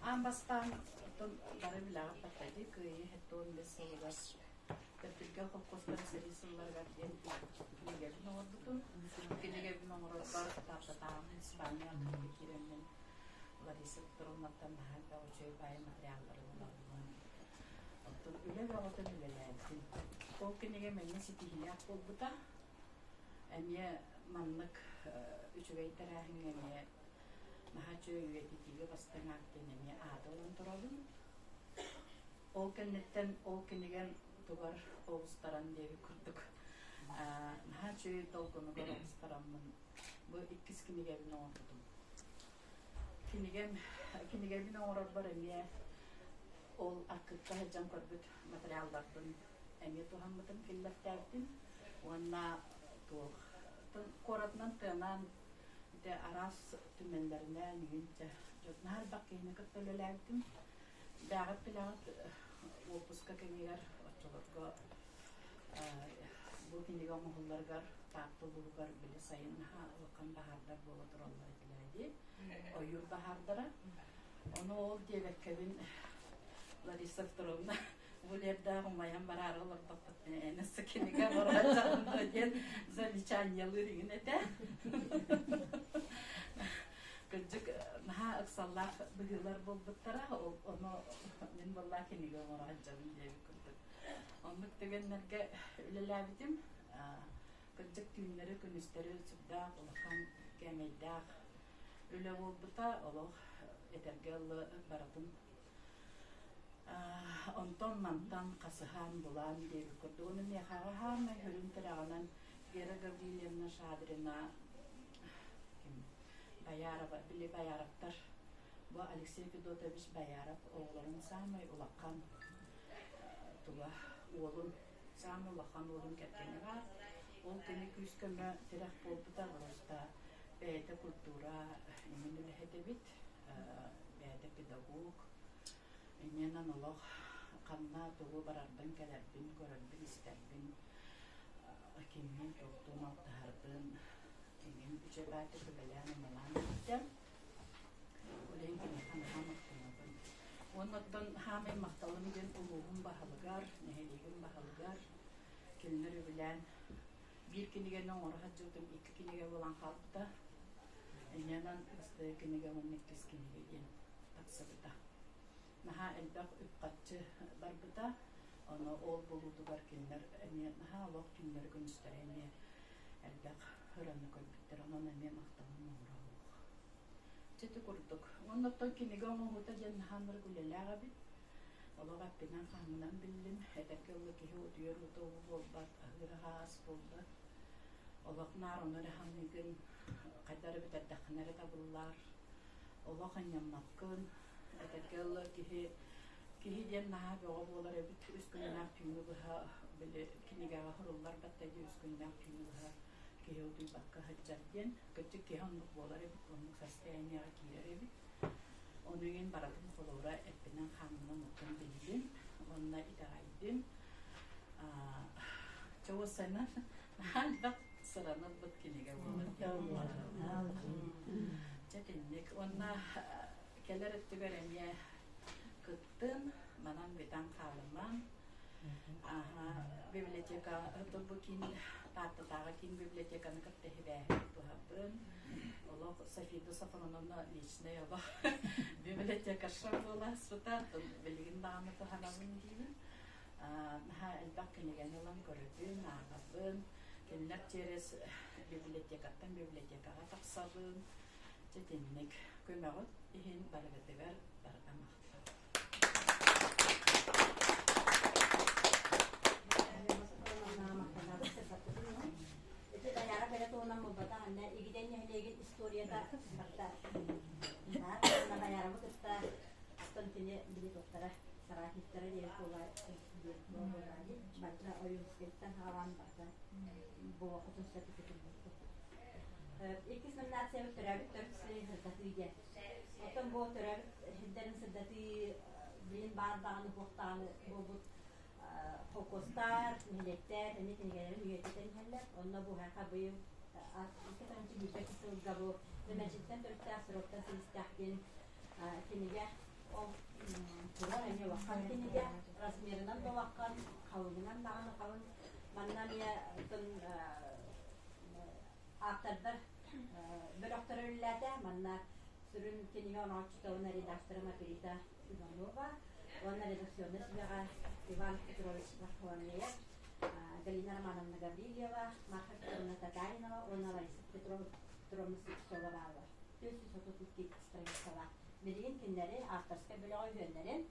аан бастаан отон бары билэҕит баттайдыы кыайыы 75 сылыгар Төрдүлгэ холкуостар сэрии сылларыгар диэн кинигэбин оҥорбутум. Кинигэбин оҥорорбор Тааттатааҕы Испания архыыпка киирэммин Лариса Петровнаттан наһаа элбэх үчүгэй баайы материаллары ылабын. Оттон үлэ бөҕөтүн үлэлээбитим. Ол кинигэм эмиэ ситиһиилээх буолбута. Эмиэ маннык үчүгэй тэрээһиҥҥэ эмиэ наһаа үчүгэй үйэтитиигэ бастыҥ аат диэн эмиэ ааты ылан турабын. Ол кэнниттэн ол кинигэм тугар оҕустаран диэбит курдук наһаа үчүгэй долгунугар оҕустараммын бу иккис кинигэбин оҥорбутум. Кинигэм кинигэбин оҥорорбор эмиэ ол аркыкка сылдьан көрбүт материалларбын эмиэ туһаммытым, киллэртээбитим уонна туох куоратынан Онон тыанан ити араас түмэллэринэн игин дьэ наһаа элбэх киһини кытта үлэлээбитим. Бэҕэт билэҕит уоппуска кэмигэр оччолорго бу кинигэ оҥоһулларыгар Таатта улууһугар били сайын наһаа улахан баһаардар буола тураллар этилэр дии. Ойуур баһаардара. Ону ол диэбэккэбин Лариса Петровна Валердаах умайан бараары олордохпут эн кинигэ оҥорон диэн замечаниелыыр иҥин этэ. Кырдьык наһаа ыксаллаах быһыылар буолбуттара, ону мин буоллаа кинигэ оҥоро сылдьабын диэбит курдук. Оннук түгэннэргэ үлэлээбитим. Кырдьык түүннэри, күнүстэри сүрдээх улахан кээмэйдээх үлэ буолбута. Олох этэргэ дылы барытын Онтон мантан хасыһан булан диэбит курдук. Ону миэхэҕэ хаамай сүрүн тирэҕинэн Вера Гаврильевна Шадрина ким Боярова, били Бояровтар бу Алексей Федотович Бояров оҕолорун саамай улахан туга уолун саамай улахан уолун кэргэнэ баар. Ол кини күүс-көмө тирэх буолбута просто бэйэтэ культура иҥин үлэһит эбит бэйэтэ педагог иннинэн олох ханна тугу барарбын кэлэрбин көрөрбүн истэрбин киммин туохтуун алтыһарбын иҥин үчүгэйдик сүбэлээн амалаан биэрдэ ол иһин киниэхэ наһаа махтанабын уонна оттон хаамай махталым диэн улууһум баһылыгар нэһилиэгим баһылыгар кинилэр үбүлээн биир кинигэни оҥоро сылдьыбытым икки кинигэ буолан хаалбыта Инньэнэн бастакы кинигэ уонна иккис кинигэ диэн тахсыбыта. Наһаа элбэх үп-харчы барбыта. Ону ол булуутугар кинилэр эмиэ наһаа олох түүннэри күнүстэри эмиэ элбэх ыраны көрбүттэр. Онон эмиэ махталым муҥура суох. Чэ ити курдук. Уонна оттон кинигэ оҥоһуута диэн наһаа ынырык үлэлээх эбит. Олох эппинэн-хааммынан биллим. Этэргэ дылы киһи утуйар уута уу буолбат, аһыыр аһа ас буолбат. Олох наар ону эрэ саныыгын, хайда эрэ бүтэрдэххинэ эрэ табыллар. Олох анньаммаккын, этэргэ дылы киһи киһи диэн наһаа бөҕө буолар эбит. Үс күннээх түүнү быһа били кинигэҕэ суруллар батта дии үс күннээх түүнү быһа киһи утуйбакка сылдьар диэн. Кырдьык киһи оннук буолар эбит, оннук состояниеҕа киирэр эбит. Ону иһин барытын холобура эппинэн-хааммынан оттон биллим уонна итэҕэйдим. Чэ уопсайынан элбэх сыраны ылбыт кинигэ буолар. Чэ итинник. Уонна кэлэр өттүгэр эмиэ кыттын, манан бүтэн хаалымаҥ. Библиотека бу киин Тааттатааҕы киин библиотеканы кытта сибээһи тутуһабын. Олох Софида Софроновна личный олох библиотекарша буола сыта билигин даҕаны туһанабын диибин. Наһаа элбэх кинигэни ылан көрөбүн, ааҕабын. Кинилэр через библиотекаттан библиотекаҕа тахсабын. Дьэ итинник көмөҕүт иһин барыгытыгар барҕа махтал. Ити Дайаара бэрэ туһунан буолбатах, анна Игидэн нэһилиэгин историята барда. Дайаарабы кытта Константины били туохтара соратниктара диэн буола барда Ойуунскайтан саҕалаан барда буолуоххутун сөп Иккис номинациябыт төрөөбүт төрүт сирин сырдатыы диэн. Оттон бу төрөөбүт сирдэрин сырдатыы билин баар даҕаны суох даҕаны буолбут холкуостар, нэһилиэктэр эмиэ кинигэлэрин үйэтитэн иһэллэр. Онно бу һайха быйыл 2021 сылга бу Нэмэчиттэн төрүттээх сироттан силистээх диэн кинигэ ол турар эмиэ улахан кинигэ размерынан да улахан, халыҥынан даҕаны халыҥ. Манна эмиэ ааптардар бөлөхтөрө үлэлээтэ. Манна сүрүн кинигэ оҥорооччута уонна редактора Маргарита Иванова уонна редакционнай сүбэҕэ Иван Петрович Варфоломеев, Галина Романовна Гаврильева, Марфа Петровна Татаринова уонна Лариса Петровна Слепцова бааллар. 432 страницалаах. Билигин кинилэри авторскай бөлөҕө үһүөннэрин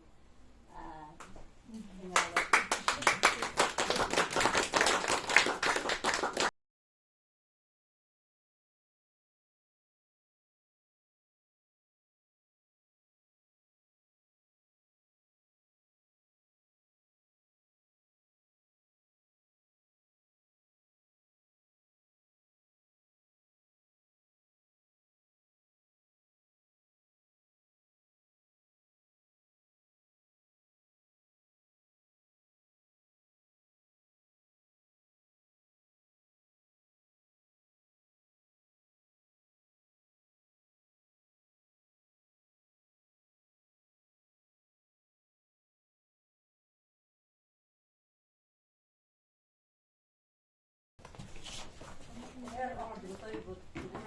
Суруйбут.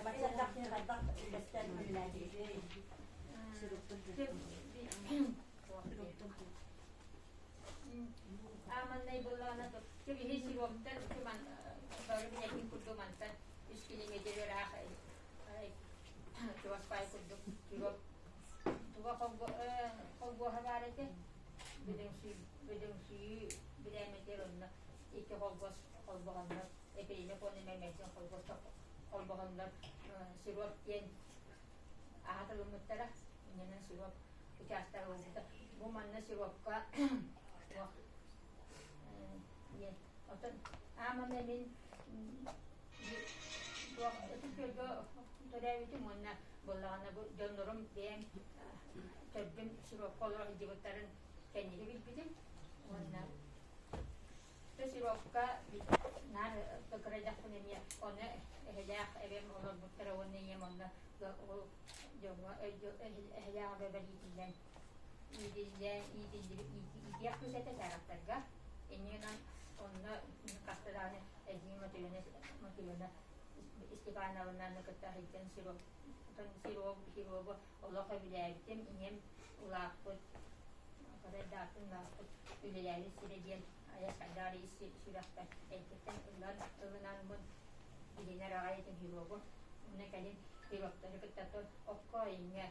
Бачча хайдах үлэстэн үлэлээтигитий? Ааманнай буоллаҕына биһи сироптар бары билэтин курдук мантан үс километр ыраах чугас пай курдук сироп туга холбуоһа баар этэ бөдөҥсүйүү бирээмэтигэр онно икки холбос холбоһоннор эпириинэ уонна мэмэсин холбос холбоһоннор сироп диэн аатылыммыттара иннинэн сироп учаастага буолбута. Бу манна сиропка туох диэн оттон аамана мин туох Ытык Күөлгэ төрөөбүтүм уонна буоллаҕына бу дьоннорум бэйэм төрдүм сиропка олоро сылдьыбыттарын кэнники билбитим уонна Сиропка наар кырадьахпын эмиэ ону эһэлээх эбэм олорбуттара уонна ийэм онно ол дьоҥҥо эһэлээх эбэбэр иитиллэн иитиллэн иитиллибит иитиэх кыыс этэ саараттарга иннинэн онно хаста даҕаны эдьиий Матрена Матрена Степановнаны кытта сылдьан сироп сироп сиробу олох өбүлээбитим ийэм улааппыт Хатайдаахтын улааппыт үлэлээбит сирэ диэн айас хайдаар ис сүрэхпэр эрдэттэн ылан ылынаммын билинэр аҕай этим хирургу. Уонна кэлин хирургтары кытта окко иҥҥэ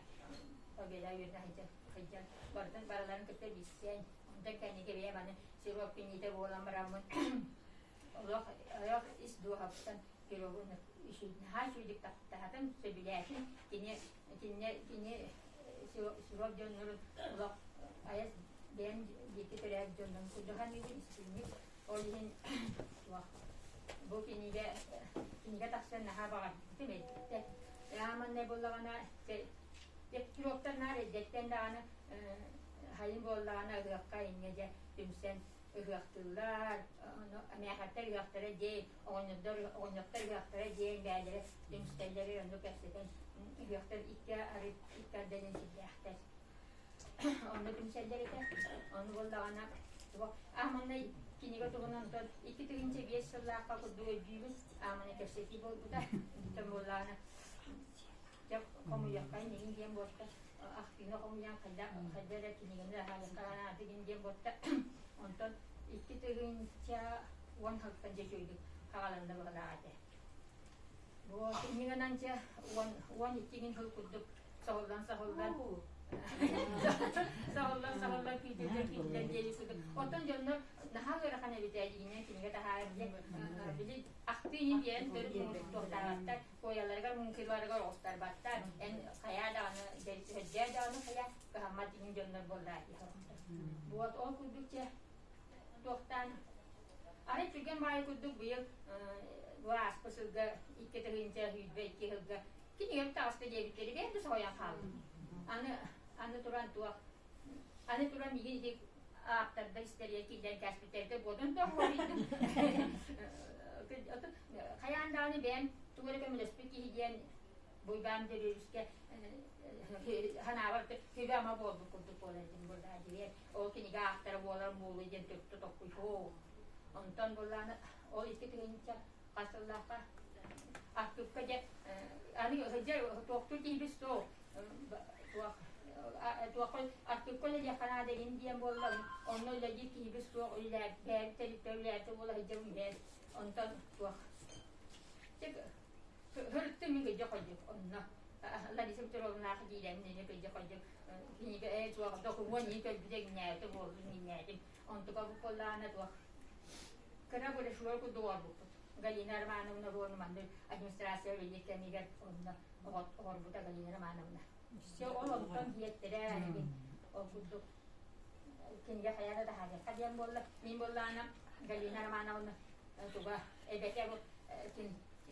победа үөрэнэ сылдьан сылдьан барытын барыларын кытта билсэн онтон кэнники бэйэм аны сироп киниитэ буолан бараммын олох олох ис дууһабыттан хирургу наһаа үчүгэйдик таптаатым, сөбүлээтим. Кини кинини кини сироп дьоннорун олох айас бэйэм диэки төрөөбүт дьоннорун курдук саныыбын истиҥник. Ол иһин туох бу кинигэ кинигэ тахсан наһаа баҕарбытым эттэ. Ааманнай буоллаҕына сироптар наар эрдэттэн даҕаны хайын буоллаҕына ыһыахха инньэ дьэ түмсэн ыһыахтыыллар, эмээхэттэр ыһыахтара диэн, оҕонньордор оҕонньоттор ыһыахтара диэн бээлэрэ түмсэллэри онно кэпсэтэн ыһыахтар икки арыт икки ардынан сирдээхтэр. Онно түмсэллэр этэ. Ону буоллаҕына ааманнай кинигэ туһунан онтон 2005 сыллаахха курдук өйдүүбүн. Аамана кэпсэтии буолбута. Онтон буоллаҕына дьэ хомуйахха иннигин диэн буолта. Ахтыыны хомуйан хайда хайда эрэ кинигэни аһаайахха диэн буолта. Онтон 2010 сылтан дьэ үчүгэйдик хаҕаланна быһылаах этэ. Бу иннигинэн дьэ 12 гин сыл курдук соһуллан соһуллан соһуллан соһуллан күүтүллэн күүтүллэн диэри курдук. Оттон дьоннор наһаа ыарахан эбит ээ дьиҥинэн кинигэ таһаарар диэн били ахтыы иһин биэрэн төрүт муҥутуохтаабаттар куойаларыгар муҥкуйларыгар оҕустарбаттар эн хайаа даҕаны сэрдээ даҕаны хайа кыһаммат иһин дьоннор буоллаа Вот ол курдук чэ туохтаан арай түргэн баайы курдук быйыл бу ааспыт сылга 2022 сылга кинигэм таҕыста диэбиттэригэр бэйэм да соһуйан хааллым. Аны аны туран туох аны туран миигин ити ааптардар истэригэр киллэрэн кээспиттэргэ буотун да хоһуйдум. Хайаан даҕаны бэйэм тугу эрэ көмөлөспүт киһи диэн Буйбаан Дөрүөрүскэ санаабар сүбэ-ама буолбут курдук буолар этим буоллаа дии. Ол кинигэ автора буолар буолуй диэн төттө токкуйһуу. Онтон буоллааны ол 2000 хас сыллаахха архыыпка дьэ аны сылдьар туохтуур киһибит суох туох туохха архыыпка үлэлиэххэ наада иһин диэн буолла онно үлэлиир киһибит суох үлэлээбит тэрилтэ үлэлээбитэ буола сылдьабын бэйэм онтон туох Хөрүттү мин кыйдьа хойдук онно Лариса Петровнаах диирэн кыйдьа хойдук кинигэ ээ туох докумуон ии кэлбитэ иҥнээбитэ буоллун иҥнээтим онтука бу буоллаҕына туох кыра брошюра курдук оҥорбуппут Галина Романовна Руону маннык администрация үлэлиир кэмигэр онно оҥорбута Галина Романовна все ол онтон иһиэттэрэ ол курдук кинигэ хайа да таһаарыахха диэн буолла мин буоллаҕына Галина Романовна туга эбэтэ бу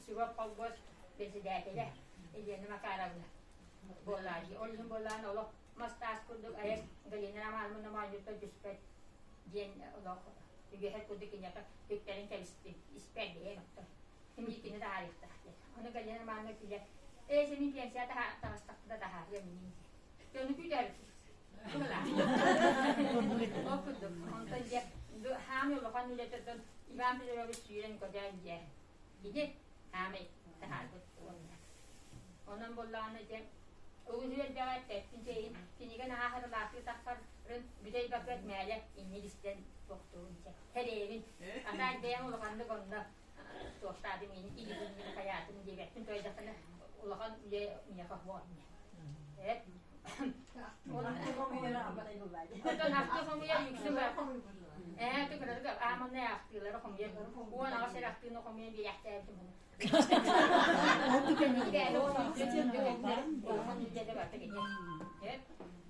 Сивов колхоз председателэ Елена Макаровна буоллаа дии. Ол иһин буоллаан олох мас-таас курдук айас Галина Романовна моонньуттан түспэт диэн олох үгэһэр курдук киниэхэ үктэрин кэбистим. Испэр бэйэм оттон. Кини таһаарыахтаах диэн. Ону Галина Романовна күлэ ээ сэмин пенсия таҕыстахпына таһаарыам инин диэн. Ону күлэр Ол курдук. Онтон дьэ хаамый улахан үлэтэ Иван Петрович сүүрэн көтөөн дьэ Кини хаамай таһаарбыт. Онон буоллаҕына дьэ угуһу элбэҕи эппэппин чэйин кинигэ наһаа харылаахтыы тахсарын бүтэй бакыат мээлэ инник истэн туохтуурун чэ сэрэйэбин. Атаай бэйэм улаханнык онно туохтаатым миин илигин хайаатым диэбэппин тойдахына улахан үлэ миэхэ хуо Эт. Оттон ахтыы хомуйар үксүн бар. Ээ, түкырарга ааманнай ахтыылары хомуйар. 18 эрэ ахтыыны хомуйан биэрээхтээбитим ону.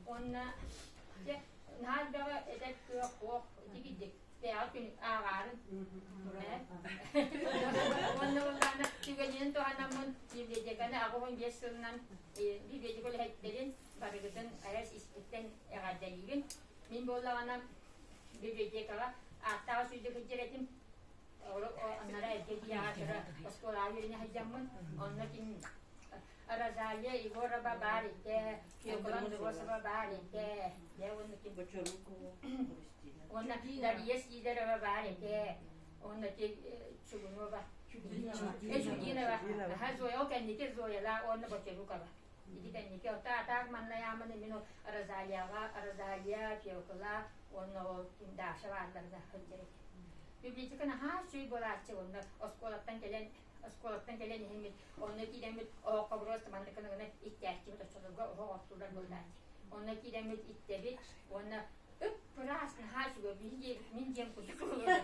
Онна дьэ наһаа элбэҕи этэр кыах суох ити бэйэҕэ күн ааҕаарын уонна улаана түгэнинэн туһанаммын библиотеканы 85 сылынан библиотека үлэһиттэрин барыгытын айас испиттэн эҕэрдэлиибин. Мин буоллаҕына библиотекаҕа ааттааҕа сүүрдэ сылдьар этим. Аннара эргэ дьиэҕэ кыра оскуолаҕа үөрэнэ сылдьаммын, онно ким Розалия Егорова баар этэ, Фёкла Андросова баар этэ, дьэ уонна ким уонна Дария Сидорова баар этэ, уонна Чугунова, Чудинова, аха Зоя, ол кэнники Зояла уонна Бочарукова. Ити кэнники ота атаак манна мин ол Розалияҕа, Розалия, Фёкла уонна ол ким Даша баалларына сылдьар этим. Библиотека наһаа үчүгэй буолааччы уонна оскуолаттан кэлэн оскуолаттан кэлэн иһиммит онно киирэммит оһоххо просто маннык гына иттээччибит оччолорго оһох оттулар буоллааччы онно киирэммит иттэбит уонна ып ыраас наһаа үчүгэй мин дьиэм курдук буолуо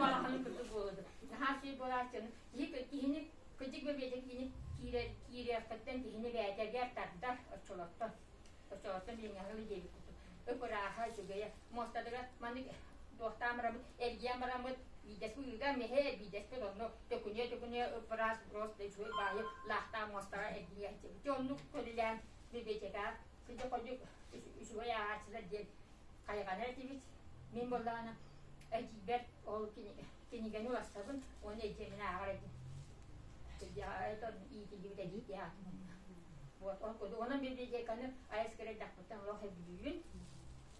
балаханым курдук буолуо наһаа үчүгэй буолааччы киһини кырдьык библиотека киһини киирэр киириэххиттэн киһини бэйэтигэр тардар оччолортон оччолортон билиҥҥи диэбит курдук ып ырааһа үчүгэйэ муостатыгар маннык туохтаан бараммыт эргийэн бараммыт биирдэспит ыыга мэһэ биирдэспит онно төкүнүө төкүнүө ып-ыраас просто үчүгэй баайы лаахтаах муостаҕа эргийээччибит оннук көрүлээн библиотека кырдьык хойдук үчүгэй ааҕааччылар диэн хайҕанар этибит мин буоллаҕына эдьиийбэр ол кинигэни уларсабын уонна эдьиэмин ааҕар этим иитиллибит эдьиий Вот он курдук. Онон библиотеканы айас кэрэ дахпыттан олох сөбүлүүбүн.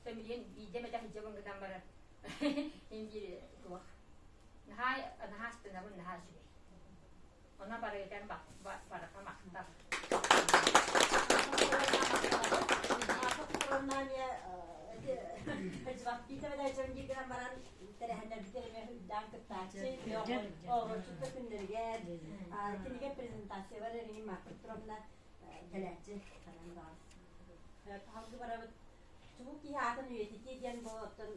Билигин биирдэ эмэтэ сылдьабын гынан баран мин биир туох наһаа наһаа астынабын наһаа үчүгэй. Онон барыгытан барыха махтал. Баран тэрээһиннэрбитин эмиэ үрдээн кыттааччы, оҕурчутта күннэригэр, кинигэ презентациялар эриҥин Марта Петровна кэлээччи ханан баар. Хаһалгы барабыт Чубук киһи аатын үйэтитии диэн бу оттон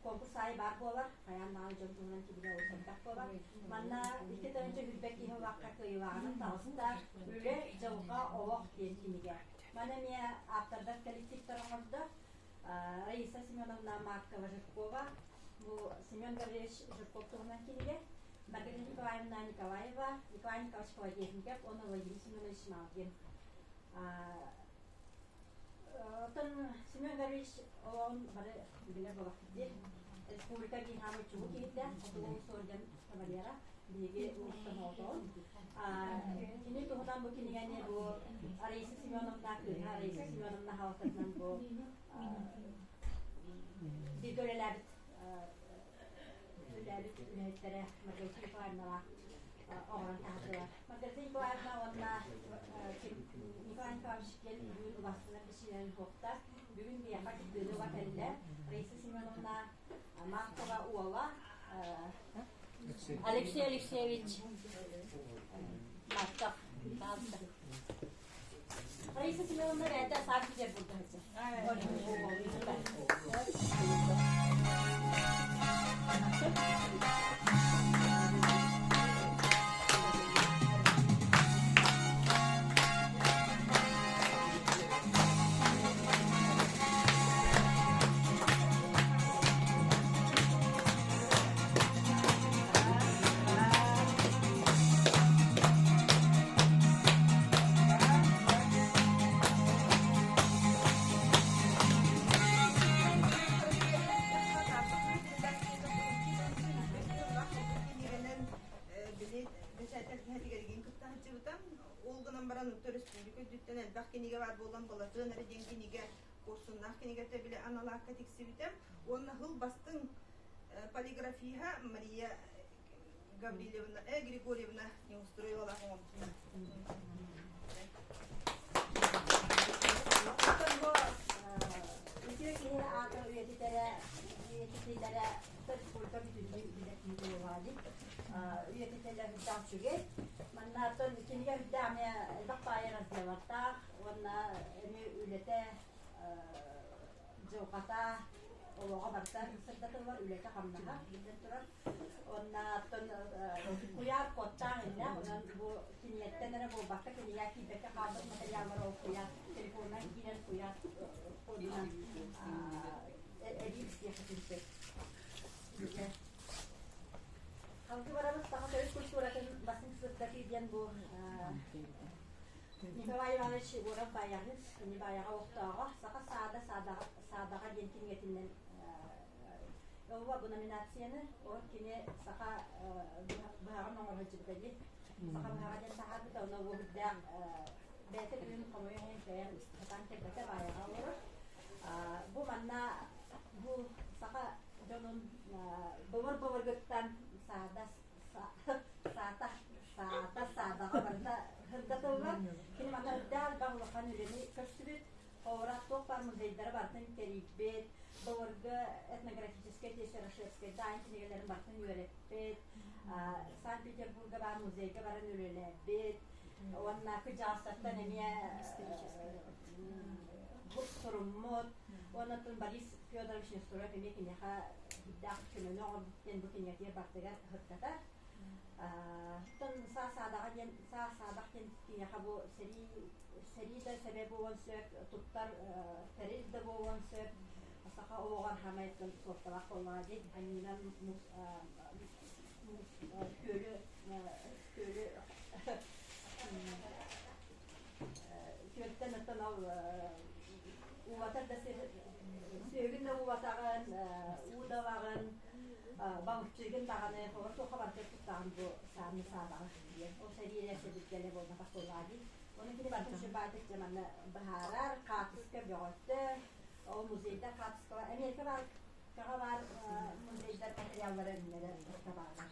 конкурс аайы баар буолар. Хайаан даҕаны дьон туһунан кинигэ олус элбэх буолар. Манна 2 020 киһи улаахха кыайыылааҕынан таҕыста Үлэ, дьылҕа, олох диэн кинигэ. Маны эмиэ ааптардар коллективтар оҥордо. Раиса Семеновна Маркова-Жиркова, бу Семен Гаврильевич Жирков туһунан кинигэ. Маргарита Николаевна Николаева, Николай Николаевич Колодезников уонна Владимир Семенович Малгин. Оттон Семен Гаврильевич олоҕун бары билэр буолахпыт дии. Республика биир хаамай чулуу киһитэ, Хотугу Суордьан кавалера, биһиги улуустан оҕотоҕун. Кини туһунан бу кинигэни бу Раиса Семеновна кыыһа Раиса Семеновна хаалтатынан бу бииргэ үлэлээбит үлэлээбит үлэһиттэрэ Маргарита Николаевналаах оҥорон таһаардылар. Маргарита Николаевна уонна Николай Николаевич диэн бүгүн убастанар бишинэн буохтар. Бүгүн биһиэхэ кыттыыны ыла кэллэ. Раиса Семеновна Маркова уола Алексей Алексеевич Марков. Раиса Семеновна бэйэтэ Санкт-Петербурга Ол гынан баран өрөспүүбүлүкэ үрдүттэн элбэх кинигэ баар буолан Балатыан эрэ диэн кинигэ куорсуннаах кинигэтэ били аналаакка тиксибитэ. Уонна хыл бастыҥ полиграфиһа Мария Гаврильевна, Григорьевна Неустроевалаах оҥорбута. үчүгэй. Манна оттон кинигэ үрдээх эмиэ элбэх баайы разделлардаах уонна эмиэ үлэтэ дьылҕата олоҕо барыта сырдатыллар, үлэтэ-хамнаһа биллэн турар. Уонна оттон куйаар кодтаах иннээх, онон бу кинигэттэн эрэ буолбакка, кинигэ киирбэккэ хаалбыт материаллар ол куйаар телефонунан киирэн куйаар кодунан эбии истиэххитин сөп. Халгы барабыт саха төрүт культуратын басын сырдатыы диэн бу Николай Иванович Егоров Баайаҕы, кини Баайаҕа олохтооҕо, Саха саада саадаҕа диэн кинигэтинэн ылла бу номинацияны. Ол кини саха быһаҕын оҥоро сылдьыбыта дии. Саха быһаҕа диэн таһаарбыта, онно уоһурдаах бэйэтэ бүгүн хомойон иһин кэйэн сатаан кэлбэтэ, Баайаҕа олорор. Бу манна бу саха дьонун былыр-былыргыттан саада саата саата саадаҕа барыта сырдатыллар. Кини манна үрдээх элбэх улахан үлэни көрсүбүт. Холобура, туох баар музейдары барытын тэрийбит, былыргы этнографическай Тесарашевскайда аан кинигэлэрин барытын үөрэппит, Санкт-Петербурга баар музейга баран үлэлээбит уонна кыдьаастартан эмиэ суруммут. Уонна Борис Федорович Нестеров эмиэ киниэхэ биирдээх көмөнү оҥорбут диэн бу кинигэтигэр барытыгар сырдатар. Оттон саа саадаҕа диэн саа саадах диэн киниэхэ бу сэрии сэрии да сэбэ буолуон сөп, туттар тэрил да буолуон сөп. Саха олоҕор хаамай суолталаах буоллаҕа дии. Аньыынан мус күөлү күөлү күөлтэн оттон ол уулатар да сир сүөгүн да уулатаҕын, уу да ылаҕын, балыкчыгын даҕаны оҕо туохха барыта туттаҕын бу сааны саадаҕын диэн. Ол сэриилэр сэбиргэлэ буолбатах буоллаҕа дии. Оны кини барытын сүрбаатык дьэ манна быһаарар, хаартыска бөҕөтө, ол музейдар хаартыскалар, Америка баар Каҕа баар музейдар материаллара өннөрө бааллар.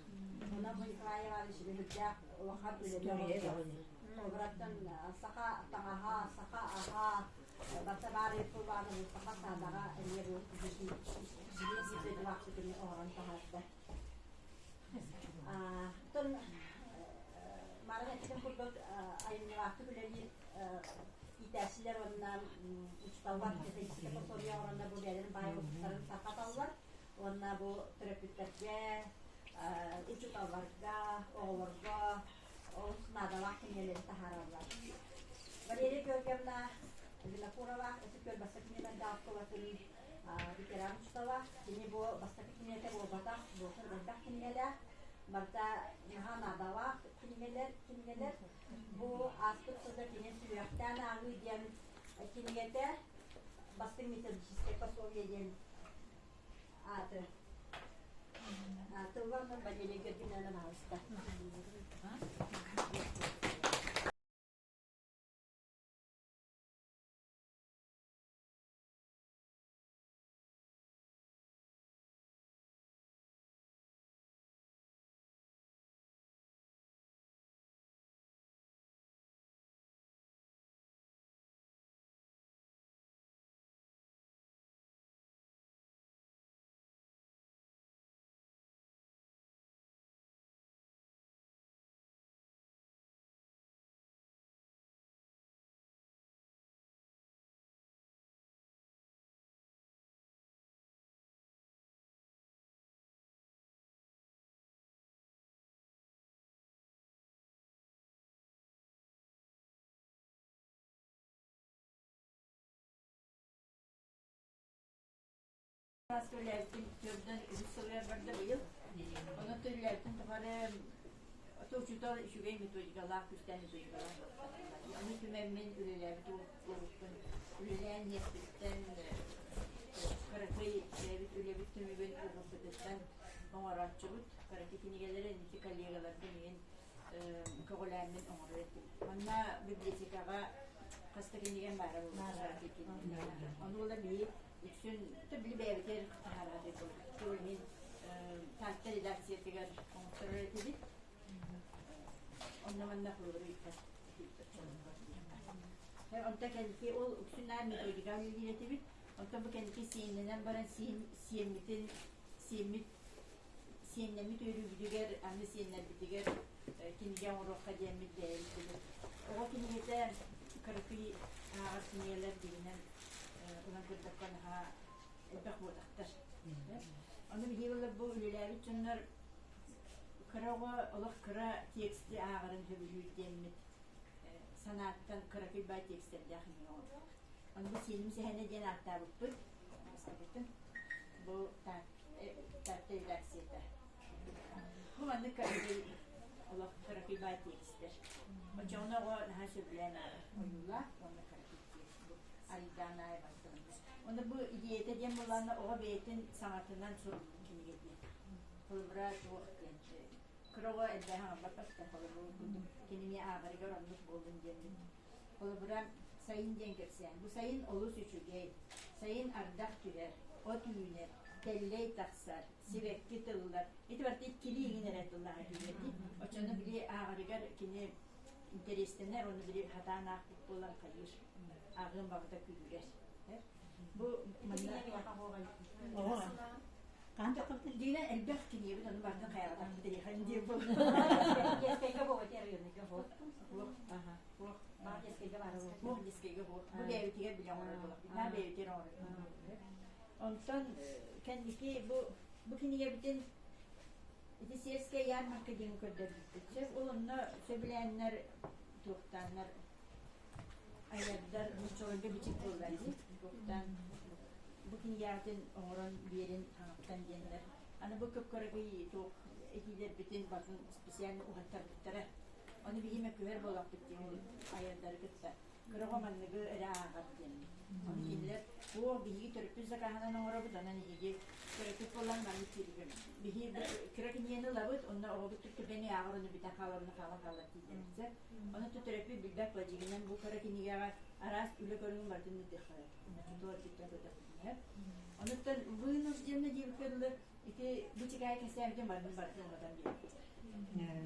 Онон бу Николай Иванович үрдээх улахан үлэни оҥордо. Обраттан саха таҥаһа, саха аһа, барыта баар буоллаҕына бу саха саадаҕа эмиэ бу биир дойдулаахпытын оҥорон таһаарда. Оттон Марын эппитин курдук айымньылаахтык үлэлиир иитээччилэр уонна учууталлар методическай пособие оҥороннор бу бэйэлэрин баай уопуттарын тарҕаталлар уонна бу төрөппүттэргэ, учууталларга, оҕолорго олус наадалаах кинигэлэри таһаараллар. Валерия Георгиевна Винокурова Ытык Күөл бастакы нүөмэрдээх оскуолатын ветеран учуутала. Кини бу бастакы кинигэтэ буолбатах, буолсун элбэх кинигэлээх. Барыта наһаа наадалаах кинигэлэр, кинигэлэр. Бу ааспыт сылга кини сүһүөхтээн ааҕыы диэн кинигэтэ бастыҥ методическай пособие диэн ааты тыллар Валерия Гергинена пожалуйста. Үлээбитин төрдөн үһүс сылыгар барда быйыл. Онон үлээбитин тухары учуутал үчүгэй методикалаах, күүстээх методикалаах. Ону түмэммин үлэлээбит уолуппун үлэлээн иэспиттэн кыракый бэйэбит үлэбит түмүгүн ылбыппытыттан оҥорооччубут. Кыракый кинигэлэри инники коллегаларбын иһин көҕүлээммин оҥорор этим. Манна библиотекаҕа хас да кинигэм баара буолла. Ону ыла биһи үксүн били бэйэбитигэр таһаарар буолбут. Мин Таатта редакциятыгар оҥотторор этибит. Онно манна холобур ыйыппат. Онто кэнники ол үксүн наар методика үлэлиир этибит. Онтон бу кэнники сиэннэнэн баран сиэммитин сиэммит сиэннэммит үөрүүбүтүгэр аны сиэннэрбитигэр кинигэ оҥоруохха диэммит бэйэбит оҕо кинигэтэ кыракый ааҕар кинигэлэр дьиҥинэн ылан көрдөххө наһаа элбэх буотахтар. Ону биһиги бу үлэлээбит дьоннор кыра оҕо олох кыра тексти ааҕарын сөбүлүүр диэммит санааттан кыракый бай текстэрдээх кинигэ оҥорбут. Ону бу сиэним сэһэнэ диэн ааттаабыппыт. Бастакытын. Бу Таатта редакцията. Бу маннык кыракый олох кыракый бай текстэр. Оччоҕуна оҕо наһаа сөбүлээн ааҕар. Ойуулаах уонна кыракый текст. Бу Айдаана Онно бу идеята диэн буоллаҕына оҕо бэйэтин саҥатынан суруллубут кинигэ диэн. Холобура туох диэн кыра оҕо элбэҕи аҥарбат бастан холобур курдук кинини ааҕарыгар оннук буоллун диэммит. Холобура сайын диэн кэпсээн. Бу сайын олус үчүгэй. Сайын ардах түһэр, от үүнэр, тэллэй тахсар, сибэкки тыллар. Ити барыта иккилии иҥин эрэ тыллаах үһү. Оччону били ааҕарыгар кини интэриэстэнэр, ону били хатаан аахпыт буолан хайыыр. Ааҕыан баҕата күүһүрэр. Бу манна Дина элбэх киниэбит ону бардын хайаҕатахпыт диэхин диэн бу. Дескайга бу арыыныга бу. Аха. Баар дескайга баар Бу дескайга бу. Бу бэйэбитигэр билэ оҥорор буолар. Наа бэйэбитигэр оҥорор. Онтон кэнники бу бу кинигэбитин ити сельская ярмарка диэн көрдөрбүппүт. Сөп ол онно сөбүлээннэр туохтааннар айардар нууччаларга бичик буолла дии. Туохтаан бу кинигэҕитин оҥорон биэрин хаҥаттан диэннэр. Аны бу көп-кыракый туох этиилэрбитин батын специально уһаттарбыттара. Ону биһи мөккүһэр буолахпыт диэн айардары кытта. Кыра оҕо манныгы эрэ ааҕар диэн. Ону кинилэр оо биһиги төрөппүт закаһынан оҥоробут, онон эһиги төрөппүт буолан маннык кииригин. Биһи кыра кинигэни ылабыт, онно оҕобут түргэни ааҕар, ону бүтэн хаалар, ону хаалан хаалар дииллэр. Ону төрөппүт билбэт буолар, бу кыра кинигэҕэ араас үлэ көрүҥүн барытын ыытыахха. Туох өттүттэн көрдөхпүтүнэ. Онуттан вынужденно диэбиккэ дылы ити бу чикаай кэсээбитин барытын барытын уматан биэрбиттэр.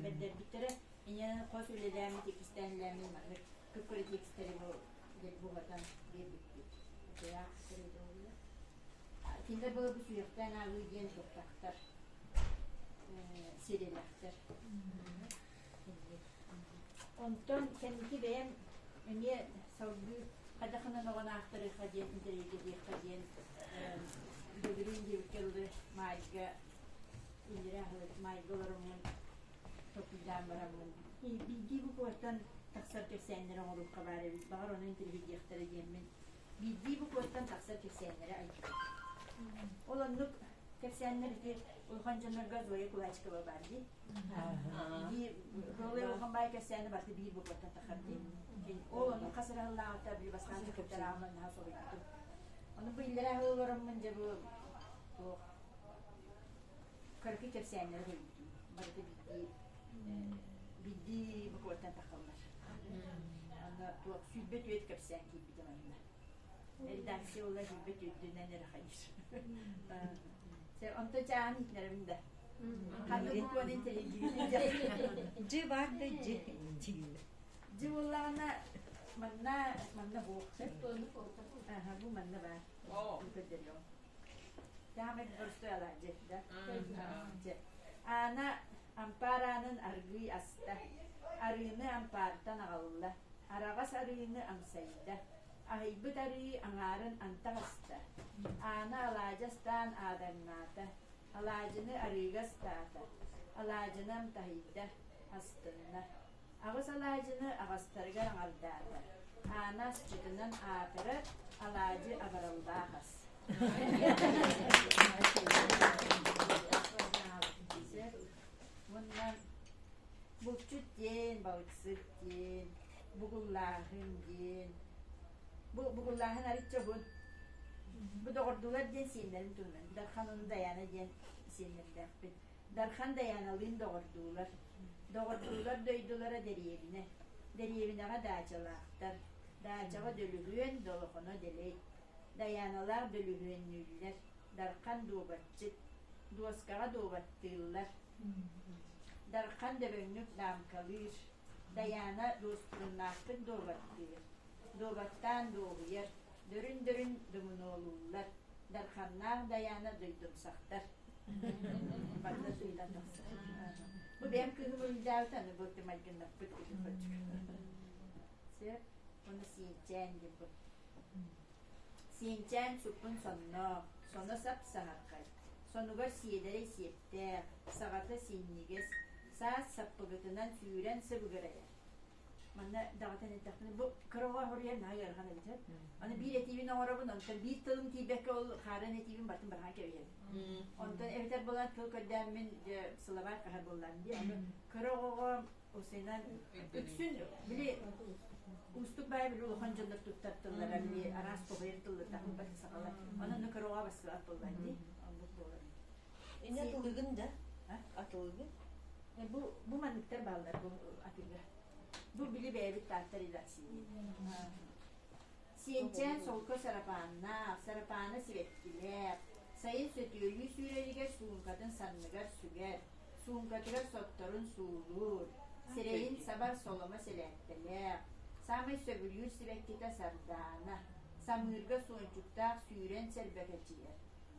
Бэрдэрбиттэрэ инньэнэн хос үлэлээммит, иккистээн үлэлээммит маннык кып-кыра тиэкистэри бу бугатан биэрбиппит. Кинилэр было бу сүһүөхтээн ааҕыы диэн туохтаахтар, сиэрэлээхтэр. Онтон кэнники бэйэм эмиэ салгыы хайдахынан оҕону аахтарыахха диэн интэриэһиргиэххэ диэн Бөгүрүүн диэбиккэ дылы маайга иллэрээ маайга олороммун толкуйдаан бараммын биирдии букваттан тахсар кэпсээннэри оҥоруохха баар эбит баҕар ону интэриэһиргиэхтэрэ диэммин биирдии букваттан тахсар кэпсээннэри айбытым. Ол оннук кэпсээннэр ити улахан дьоннорго Зоя Кулачикова баар дии. Дии Зоя улахан баай кэпсээни барыта биир букваттан тахар дии. Ол ону хас ыраһыллааҕыта били басхаан кыттараамын наһаа соһуйбутум. Ону бу иллэрээ сыл олороммун дьэ бу туох кыракый кэпсээннэри көрбүтүм. Барыта биирдии биирдии букваттан тахаллар. Онно туох 24 кэпсээн киирбитэ манна. Редакция буолла 24-дүнэн эрэ хайыр. Онто чааһын иһитинэрэбин да. Ханнык букваны интеллигиин Дьи бар да дьи Дьи буоллаҕына манна манна буох. Аха бу манна баар. Көрдөрүөм. Таамай боростой алаадьы да. Аана ампаар аанын аргыый аста. Арыыны ампаартан аҕалла. Араҕас арыыны амсайда. Аһыйбыт арыы аҥаарын антах аста. Аана алаадьы астаан аадаҥнаата. Алаадьыны арыыга астаата. Алаадьыны амтаһыйда, астынна. Аҕыс алаадьыны аҕастарыгар аҥардаата. Аана асчытынан аатырар, алаадьы абараллаах ас. Уонна булчут диэн, балыксыт диэн, бугуллааһын диэн. Бу бугуллааһын арычча уһун. Бу доҕордуулар диэн сиэннэрин туһунан. Дархан уонна Дайаана диэн сиэннэрдээхпин. Дархан Дайааналыын доҕордуулар. Доҕордуулар дойдулара дэриэбинэ. Дэриэбинэҕэ даачалаахтар. Даачаҕа дөлүһүөн, долохоно дэлэй. Дайааналаах дөлүһүөннүүллэр. Дархан дуобатчыт. Дуоскаҕа дуобаттыыллар. Дархан дөбөҥнүк даамкалыыр. Дайаана дуоспуруннаахтык дуобаттыыр. Дуобаттаан дуоһуйар. Дөрүн-дөрүн домунуолууллар. Дарханнаах Дайаана дойдумсахтар. Барыта сыыйдан тахсар. Бу бэйэм кыыһым уруйдаабыта, аны бу майгыннаппыт кыыһым Сөп. Уонна сиэнчээн диэн бу. Сиэнчээн суппун сонноох, соно сап-саһархай, сонугар сиэдэрэй сиэптээх, саҕата синньигэс, саас саппыгытынан сүүрэн сыбыгырайар. Манна даҕатан эттэхпинэ, бу кыра оҕо хоруйар наһаа ыарахан эбит. Аны биир этиибин оҥоробун, онтон биир тылым тиийбэккэ ол хаарыан этиибин бартын быраҕан кэбиһэбин. Онтон эбэтэр буолан тыл көрдөэммин дьэ сылабаар хаһар буоллаам дии. Аны кыра оҕоҕо усайынан үксүн били уустук баай били улахан дьоннор туттар тыллара били араас хоһуйар тыллардаах бат сахалар. Онон кыра оҕо бассыбат буоллаан дии. Оннук буолар. Инне атылыгын да? Атылыгын? Бу бу манныктар бааллар бу атыыга. Бу били бэйэбит тааттар редакция. Сиэнчээн солко сарапааннаах, сарапаана сибэккилээх, сайын сөтүөлүү сүүрэригэр суумкатын санныгар сүгэр, суумкатыгар сотторун суулуур, сирэйин сабар соломо сэлээппэлээх, саамай сөбүлүүр сибэккитэ сардаана, самыырга суончуктаах сүүрэн сэрбэкэчийэр,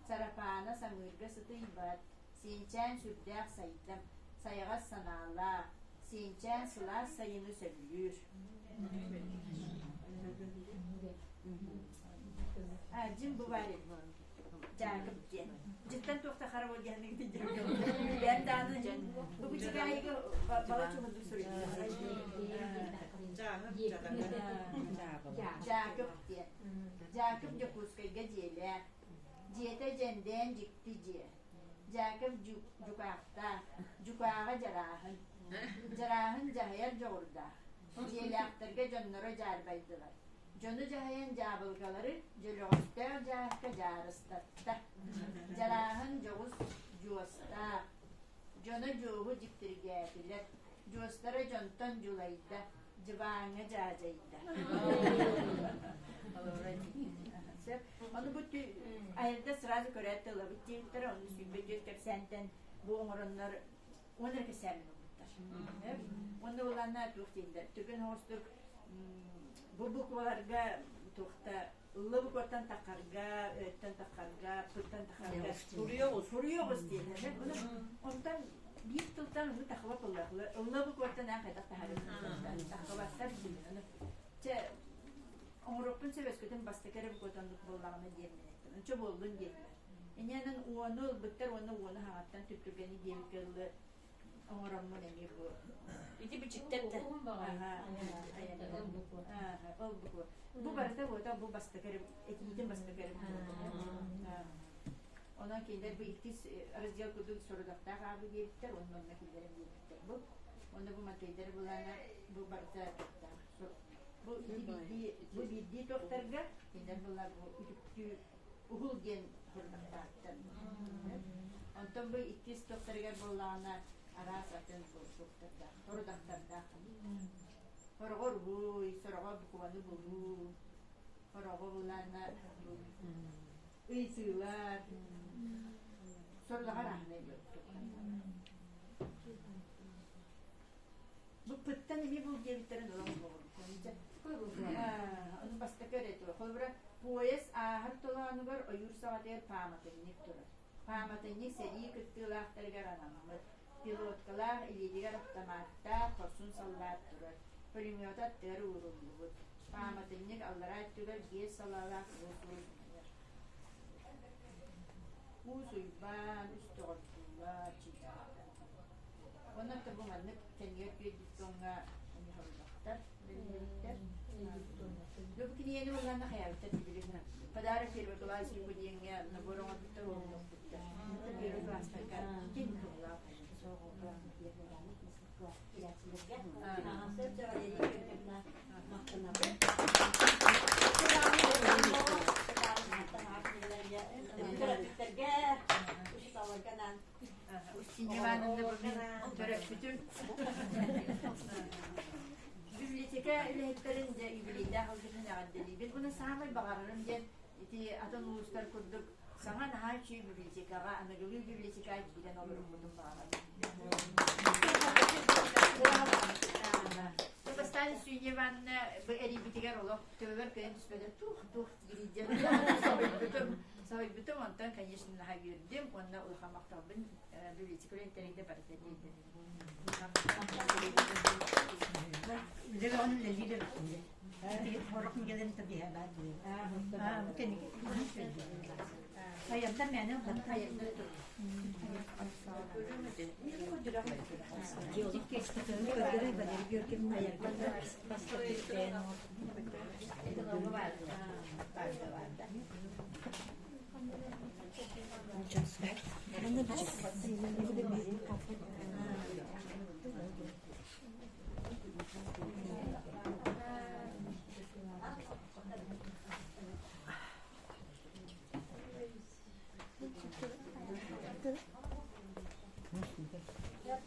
сарапаана самыырга сытыйбат, Сиэнчээн сүрдээх сайдам, сайаҕас санаалаах, сиэнчээн сылаас сайыны сөбүлүүр. Дьим бу баар Дьаакып диэн. Дьиттэн туохта хара буол диэн Бэм дааны бу бучугаайыга бала чугунду суруйдулар. Дьаакып диэн. Дьаакып Дьокуускайга дьиэлээх. Дьиэтэ дьэндээн дьикти дьиэ. Дьаакып дьукаахтаах, дьукааҕа Дьарааһын. Дьарааһын дьаһайар дьоҕурдаах. Дьиэлээхтэргэ дьонноро дьаарбайдылар. Дьону дьаһайан дьаабылыкалары дьөлөҕөстөөх дьааһыкка дьаарыстатта. Дьарааһын дьоҕус дьуостаах. Дьоно дьуоһу дьиктиргээтилэр. Дьуостара дьонтон дьулайда, дьыбааҥҥа дьаадьайда. Сөп. Ону бу айылда сразу көрөөт тылабыт диэбиттэрэ, ону сүүрбэ түөрт кэпсээнтэн бу оҥороннор уон эрэ кэпсээммин ылбыттар. Уонна улаана туох дииллэр, түргэн оҕустук бу букваларга туохта ылла букваттан тахарга, өттөн тахарга, пыттан тахарга суруйуоҕус дииллэр. Онтон биир тылтан ылы тахыба тыллар. Ылла букваттан аах хайдах таһаарыахтар. Тахыбаттар дииллэр. Чэ, оҥоруохпун сөп өскөтүн бастакы эрэ букватаннык буоллаҕына диэммин эттим. Ончу буоллун диэтилэр. Инньэнэн уону ылбыттар уонна уону хаҥаттан түптүргэни диэбиккэ дылы оҥороммун эмиэ бу Ити бичиктэр да. Ол буква. Бу барыта буота бу бастакы эрэ этиитин бастакы эрэ Онон кинилэр бу иккис раздел курдук сорудахтаах аабы диэбиттэр, уонна онно киллэрэн биэрбиттэр бу. Онно бу матыйдары булаана бу барыта Бу биирдии бу биирдии туохтарга кинилэр булар бу үтүктүү уһул диэн сорудахтаахтар. Онтон бу иккис туохтарыгар буоллаҕына араас атын туохтардаах, сорудахтардаах. Сороҕор уруй, сороҕор букваны булуу, сороҕо булаана ыйытыылар, сорудаҕар ааһынай Быппыттан эмиэ бул диэбиттэрин ылан Ону бастакы эрэ этэ. Холобура, поезд ааһар толоонугар ойуур саҕатыгар пааматынньык турар. Пааматынньык сэрии кыттыылаахтарыгар анаммыт. Пилоткалаах, илиитигэр автоматтаах хорсун саллаат турар. Пулемета аттыгар ууруллубут. Пааматынньык аллараа өттүгэр биэс салаалаах уус ууруллар. Уус Уйбаан, үс доҕордуулар, чыычаахтар. Онно бу маннык кэннигэр түөрт диктоҥҥа хоруйдахтар, бэлиэликтэр. Бу кинигэни булланна хайаабыттар билигин подарок первый класснику диэҥҥэ набор оҥорбуттар уоллаппыттар. Первый класстарга ким кыллаах. Төрөппүттэргэ, учууталларга анаан Устинья Ивановна бу мин төрөппүтүм. Библиотека үлэһиттэрин дьэ юбилейдаах ылгытын эҕэрдэлиибин. Уна саамай баҕарарым диэн ити атын улуустар курдук саҥа наһаа үчүгэй библиотекаҕа аныгылыы библиотекаҕа киирэн олоруммутун баҕарабын. Бастаан Сүүньэ Ивановна бу эрийбитигэр олох төбөбөр кыайан түспэтэ туох туох диэн соһуйбутум. Соһуйбутум, онтон, конечно, наһаа үөрдүм уонна улахан махталбын библиотека үлэһиттэригэр барыта тиэрдим. Үлэ бөҕөнү үлэлиир эбиккин дии. Сорох кинигэлэрин табиһа баар дии. Аа, бу кэнники Айарда мээнэ ылбатта.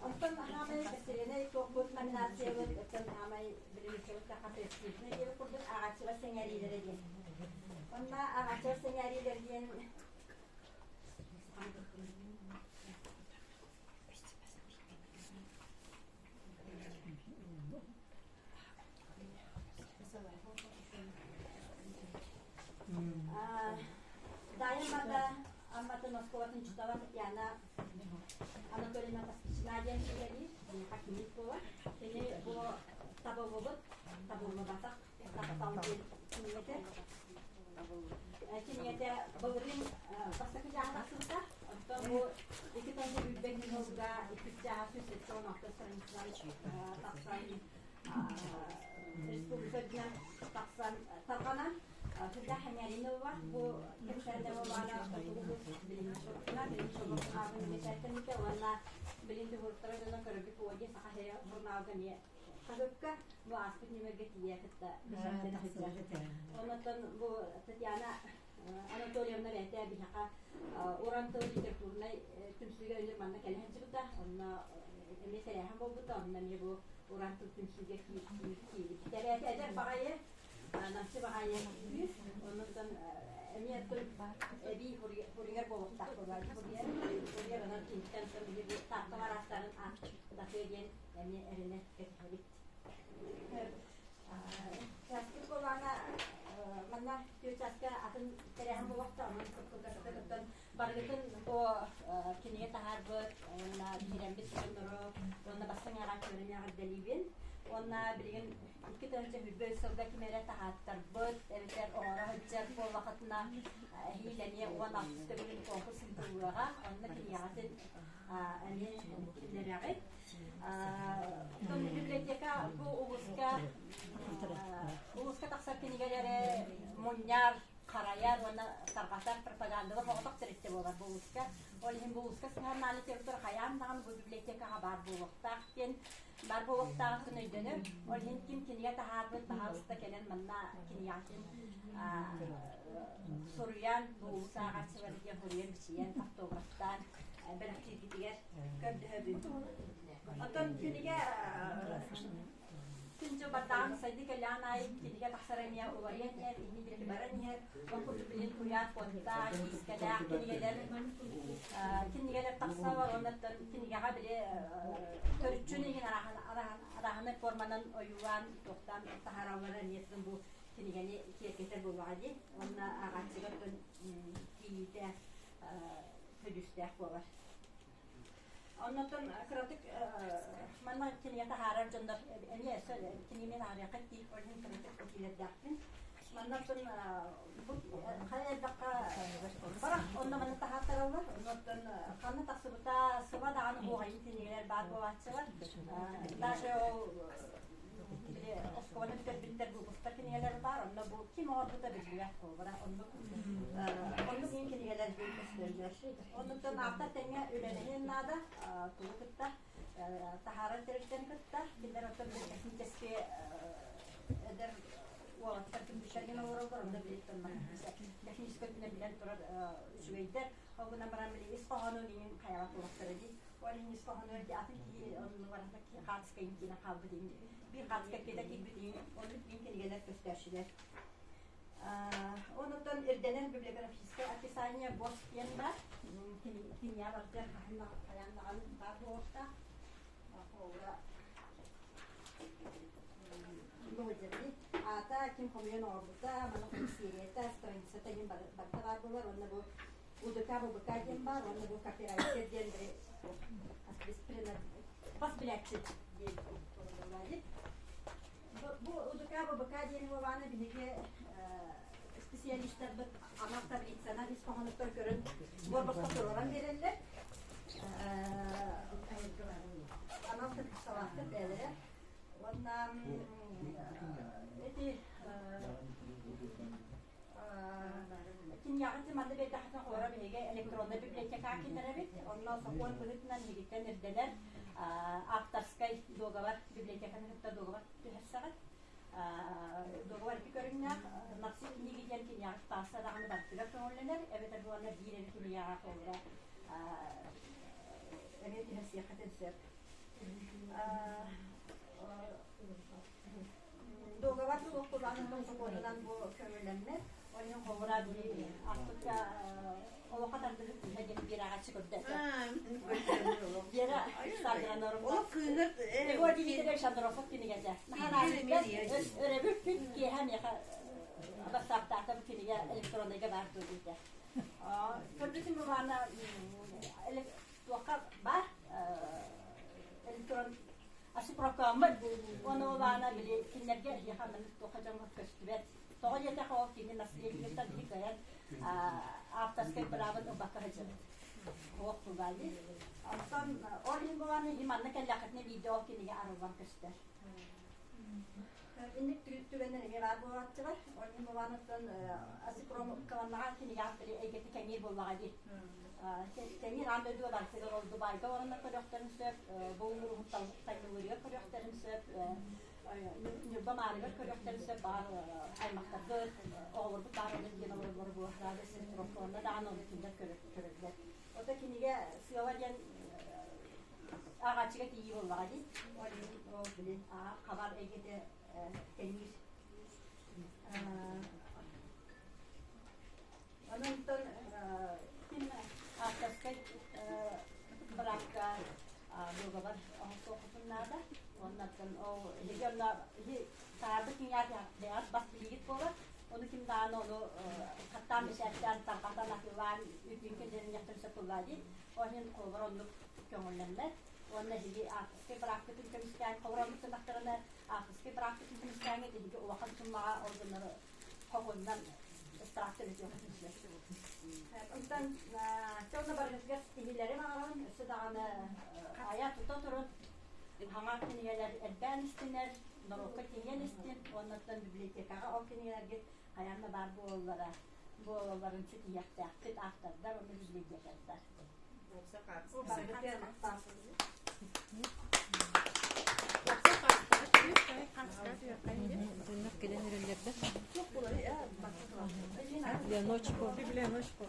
Онтон хаамай бэстилиэнэй туохпут номинациябыт оттон хаамай билимиччэбит престижнэй диэбит курдук ааҕааччылар сэҥээриилэрэ диэн. Онно ааҕааччылар сэҥээриилэр диэн Даайа Аммата, Амматын оскуолатын учуутала Татьяна Анатольевна Паскичина диэн үлэлиир, биһиэхэ кийиит буолар. Кини бу табыллыбыт, табыллыбатах таптал диэн кинигэтэ. Кинигэтэ былырыын бастакы чааһа тахсыбыта. Оттон бу 2 тонна сылга иккис чааһа 176 страницанан тахсан республика үрдүнэн тахсан тарҕанан Сүрдээх Хэмээринова бу кэпсээнэ буоллаҕына билиҥҥи сурукна билин сурук ааҕын бэчээттэммитэ уонна билин туһуруттара дьоно көрөргүт буолуо диэн Саха сирэ журналга эмиэ хаһыакка бу ааспыт нүмергэ тиийэ кытта бэчээттэнэ сылдьар. Оннуттан бу Татьяна Анатольевна бэйэтэ биһиэхэ уран тыл литературнай түмсүүгэ үнүр манна кэлэ сылдьыбыта. Онно эмиэ тэрээһин буолбута. Онно эмиэ бу уран тыл түмсүүгэ киирбит. Бэйэтэ эдэр баҕайы, намчы баҕайы күүс. Оннуттан эмиэ эбии хуруйар буолуохтаах буолар. Хуруйар онон киниттэн биһиги тааттам араастарын ааттатыа диэн эмиэ эрэнэ кэтэһэбит. Часпыт буоллаҕына манна түөрт чааска атын тэрээһин буолуохта, онон кыттан барыгытын бу кинигэ таһаарбыт уонна биһирэммит дьоннору уонна бастыҥ ааҕааччыларын эҕэрдэлиибин. Уонна билигин 2023 сылга ким эрэ таһааттарбыт эбэтэр оҥоро сылдьар буоллахытына эһиил эмиэ 16 төгүлүн конкурс ыытыллыаҕа. Онно кинигэҕитин эмиэ киллэрэҕит. Библиотека бу улууска улууска тахсар кинигэлэри мунньар, харайар уонна тарҕатар пропагандалар соҕотох тэрилтэ буолар бу улууска. Ол иһин бу улууска сыһыаннаах литература хайаан даҕаны бу библиотекаҕа баар буолуохтаах диэн баар буолуохтааҕын өйдөнөр. Ол иһин ким кинигэ таһаарбыт, баһаалыста кэлэн манна кинигэҕитин суруйан, бу улуус ааҕааччыларыгар суруйан, бичийэн, автографтаан бэлэхтииргитигэр көрдөһөбүн. Оттон кинигэ күн бардаҕын сайды кэлээн аайы кинигэ тахсар эмиэ уларыйан иһэр, иннин диэки баран иһэр. Ол курдук билин куйаар куоттаах, киискэлээх кинигэлэр кинигэлэр тахсалар. Оннуттан кинигэҕэ били төрүччүн иһин арааһынай форманан ойуулаан, туохтаан таһаараллара эмиэ бу кинигэни киэргэтэр буоллаҕа дии. Уонна ааҕааччыга тиийиитэ көдьүүстээх буолар. Оннуттан кыратык манна кинигэ таһаарар дьоннор эмиэ өссө кинигэни таһаарыахха дии, ол иһин кыратык этиилэрдээхпин. Маннаттан хайа элбэххэ барах онно манна таһааттараллар. Оннуттан ханна тахсыбыта сыла даҕаны буоҕайын кинигэлэр баар буолааччылар. Даже ол били оскуоланы бүтэрбиттэр выпусктар кинигэлэр баар, онно бу ким оҥорбута биллибэт буолбара. Оннук оннук иин кинигэлэр көстөллөр. Оннуктан автор тэҥҥэ үлэлэһиэн наада, тугу кытта таһаарар тэрилтэни кытта. Кинилэр оттон технически эдэр уолаттар компьютерген олороллор, онно билиттэн технически өттүнэн билэн турар үчүгэйдэр. Ол гынан баран били ис хоһоону иҥин хайаҕа туолахтара дии. Ол иһин ис хоһоону атын киһи оннугар хаартыска иҥкиинэ хаалбыт иҥин биир хаартыска киэтэ киирбит иҥин оннук иҥин кинигэлэр көстөөччүлэр. Онуттан ирдэнэр библиографическое описание ГОСТ диэн бар. Кинигэ барытыгар хаһан хайаан даҕаны баар буолуохтаах. Холобура бу сылдьар Аата ким хомуйан оҥорбута, манна серията, страницата диэн барыта баар буолар. Уонна бу УДК, ББК диэн баар, уонна бу копирайтер диэн бас билээччи диэн Бу УДК, ББК диэн буолааны биһиги специалистарбыт анал таблицанан ис хоһоонуттан көрөн буорбосхо туруоран биэрэллэр. Анал таблицалаахтар бэйэлэрэ. Уонна ити Кинигэҕит манна биэрдэххитинэ холоро биһиги электроннай библиотека киллэрэбит. Онно сокуон быһыытынан биһигиттэн ирдэнэр авторскай дуогабар библиотеканы кытта дуогабар түһэрсэҕит. Договор ити көрүҥнээх Максим книги диэн кинигэҕит тахса даҕаны барытыгар көҥүллэнэр, эбэтэр буолла биир эрэ кинигэҕэ холобура эмиэ түһэрсиэххитин сөп. Договор суох кулаанын сокуонунан бу көҥүллэммэт. Ол иһин холобура ааспыкка олоххо тардыһык күүһэ диэн биир ааҕааччы көрдөтө. Вера Александровна Ол кыыһыр Егор Дмитриевич Андросов кинигэтэ. Наһаа өрөбүл күн киэһэ миэхэ бассааптаата бу кинигэ электронныйга баар дуо диэтэ. Көрбүтүм бу туохха баар электрон асипрокаммыт уонна ол аана били кинилэргэ эһиэхэ маннык туохха дьоҥҥо көстүбэт. Тоҕо диэтэххэ ол кини наследниктар биһи кыайан авторскай быраабын ылбакка сылдьабыт. Туох тулаайы. Онтон ол иһин буолан иһи манна кэллэххитинэ биирдэ ол кинигэ арыллан көстөр. Инник түгэннэр эмиэ баар буолааччылар. Ол иһин буолан оттон асипромкаланнаҕа кинигэ авторы эйгэтэ кэҥиир буоллаҕа дии. Кэҥиир аан дойдуга барытыгар ол Дубайга олороннор көрүөхтэрин сөп, бу улууһуттан Таймылыырыгар көрүөхтэрин сөп, Ньурба Маарыгар көрүөхтэрин сөп, баар аймахтарбыт, оҕолорбут баар онон диэн олороллор бу радио даҕаны ону кинилэр көрөллөр. Ото кинигэ сыала диэн ааҕааччыга тиийии буоллаҕа дии. Ол иһин ол били хабар эйгэтэ кэҥиир. Онон ким авторскай быраапка дуогабар оҥостуоххутун наада. Оннуттан ол эһиги онно иһи таһаарбыт кинигэҕит бэйэҕит бас билиигит буолар. Ону ким даҕаны ону хаттаан бэчээттээн тарҕатан атыылаан үтүөн киллэриниэхтэрин сөп буоллаа дии. Ол иһин холобур оннук көҥүллэммэт. Уонна эһиги авторскай быраапкытын көмүскээн холобур оннук гыннахтарына авторскай быраапкытын көмүскээҥҥит эһиги улахан суммаҕа органнары хогуннан ыстараапта бүтүөххүтүн сөп. Онтон чонно барыгытыгар ситиһиилэри баҕарабын. Өссө даҕаны айа тута турун. Хаҥа кинигэлэр элбээн истинэр, норуокка тиийэн истин. Уоннаттан библиотекаҕа ол кинигэлэргит хайаан да баар буолаллара буолалларын ситиһиэхтээхпит автордар уонна библиотекардар. Дьоннор кэлэн эрэллэр да. Библионочку. Библионочку.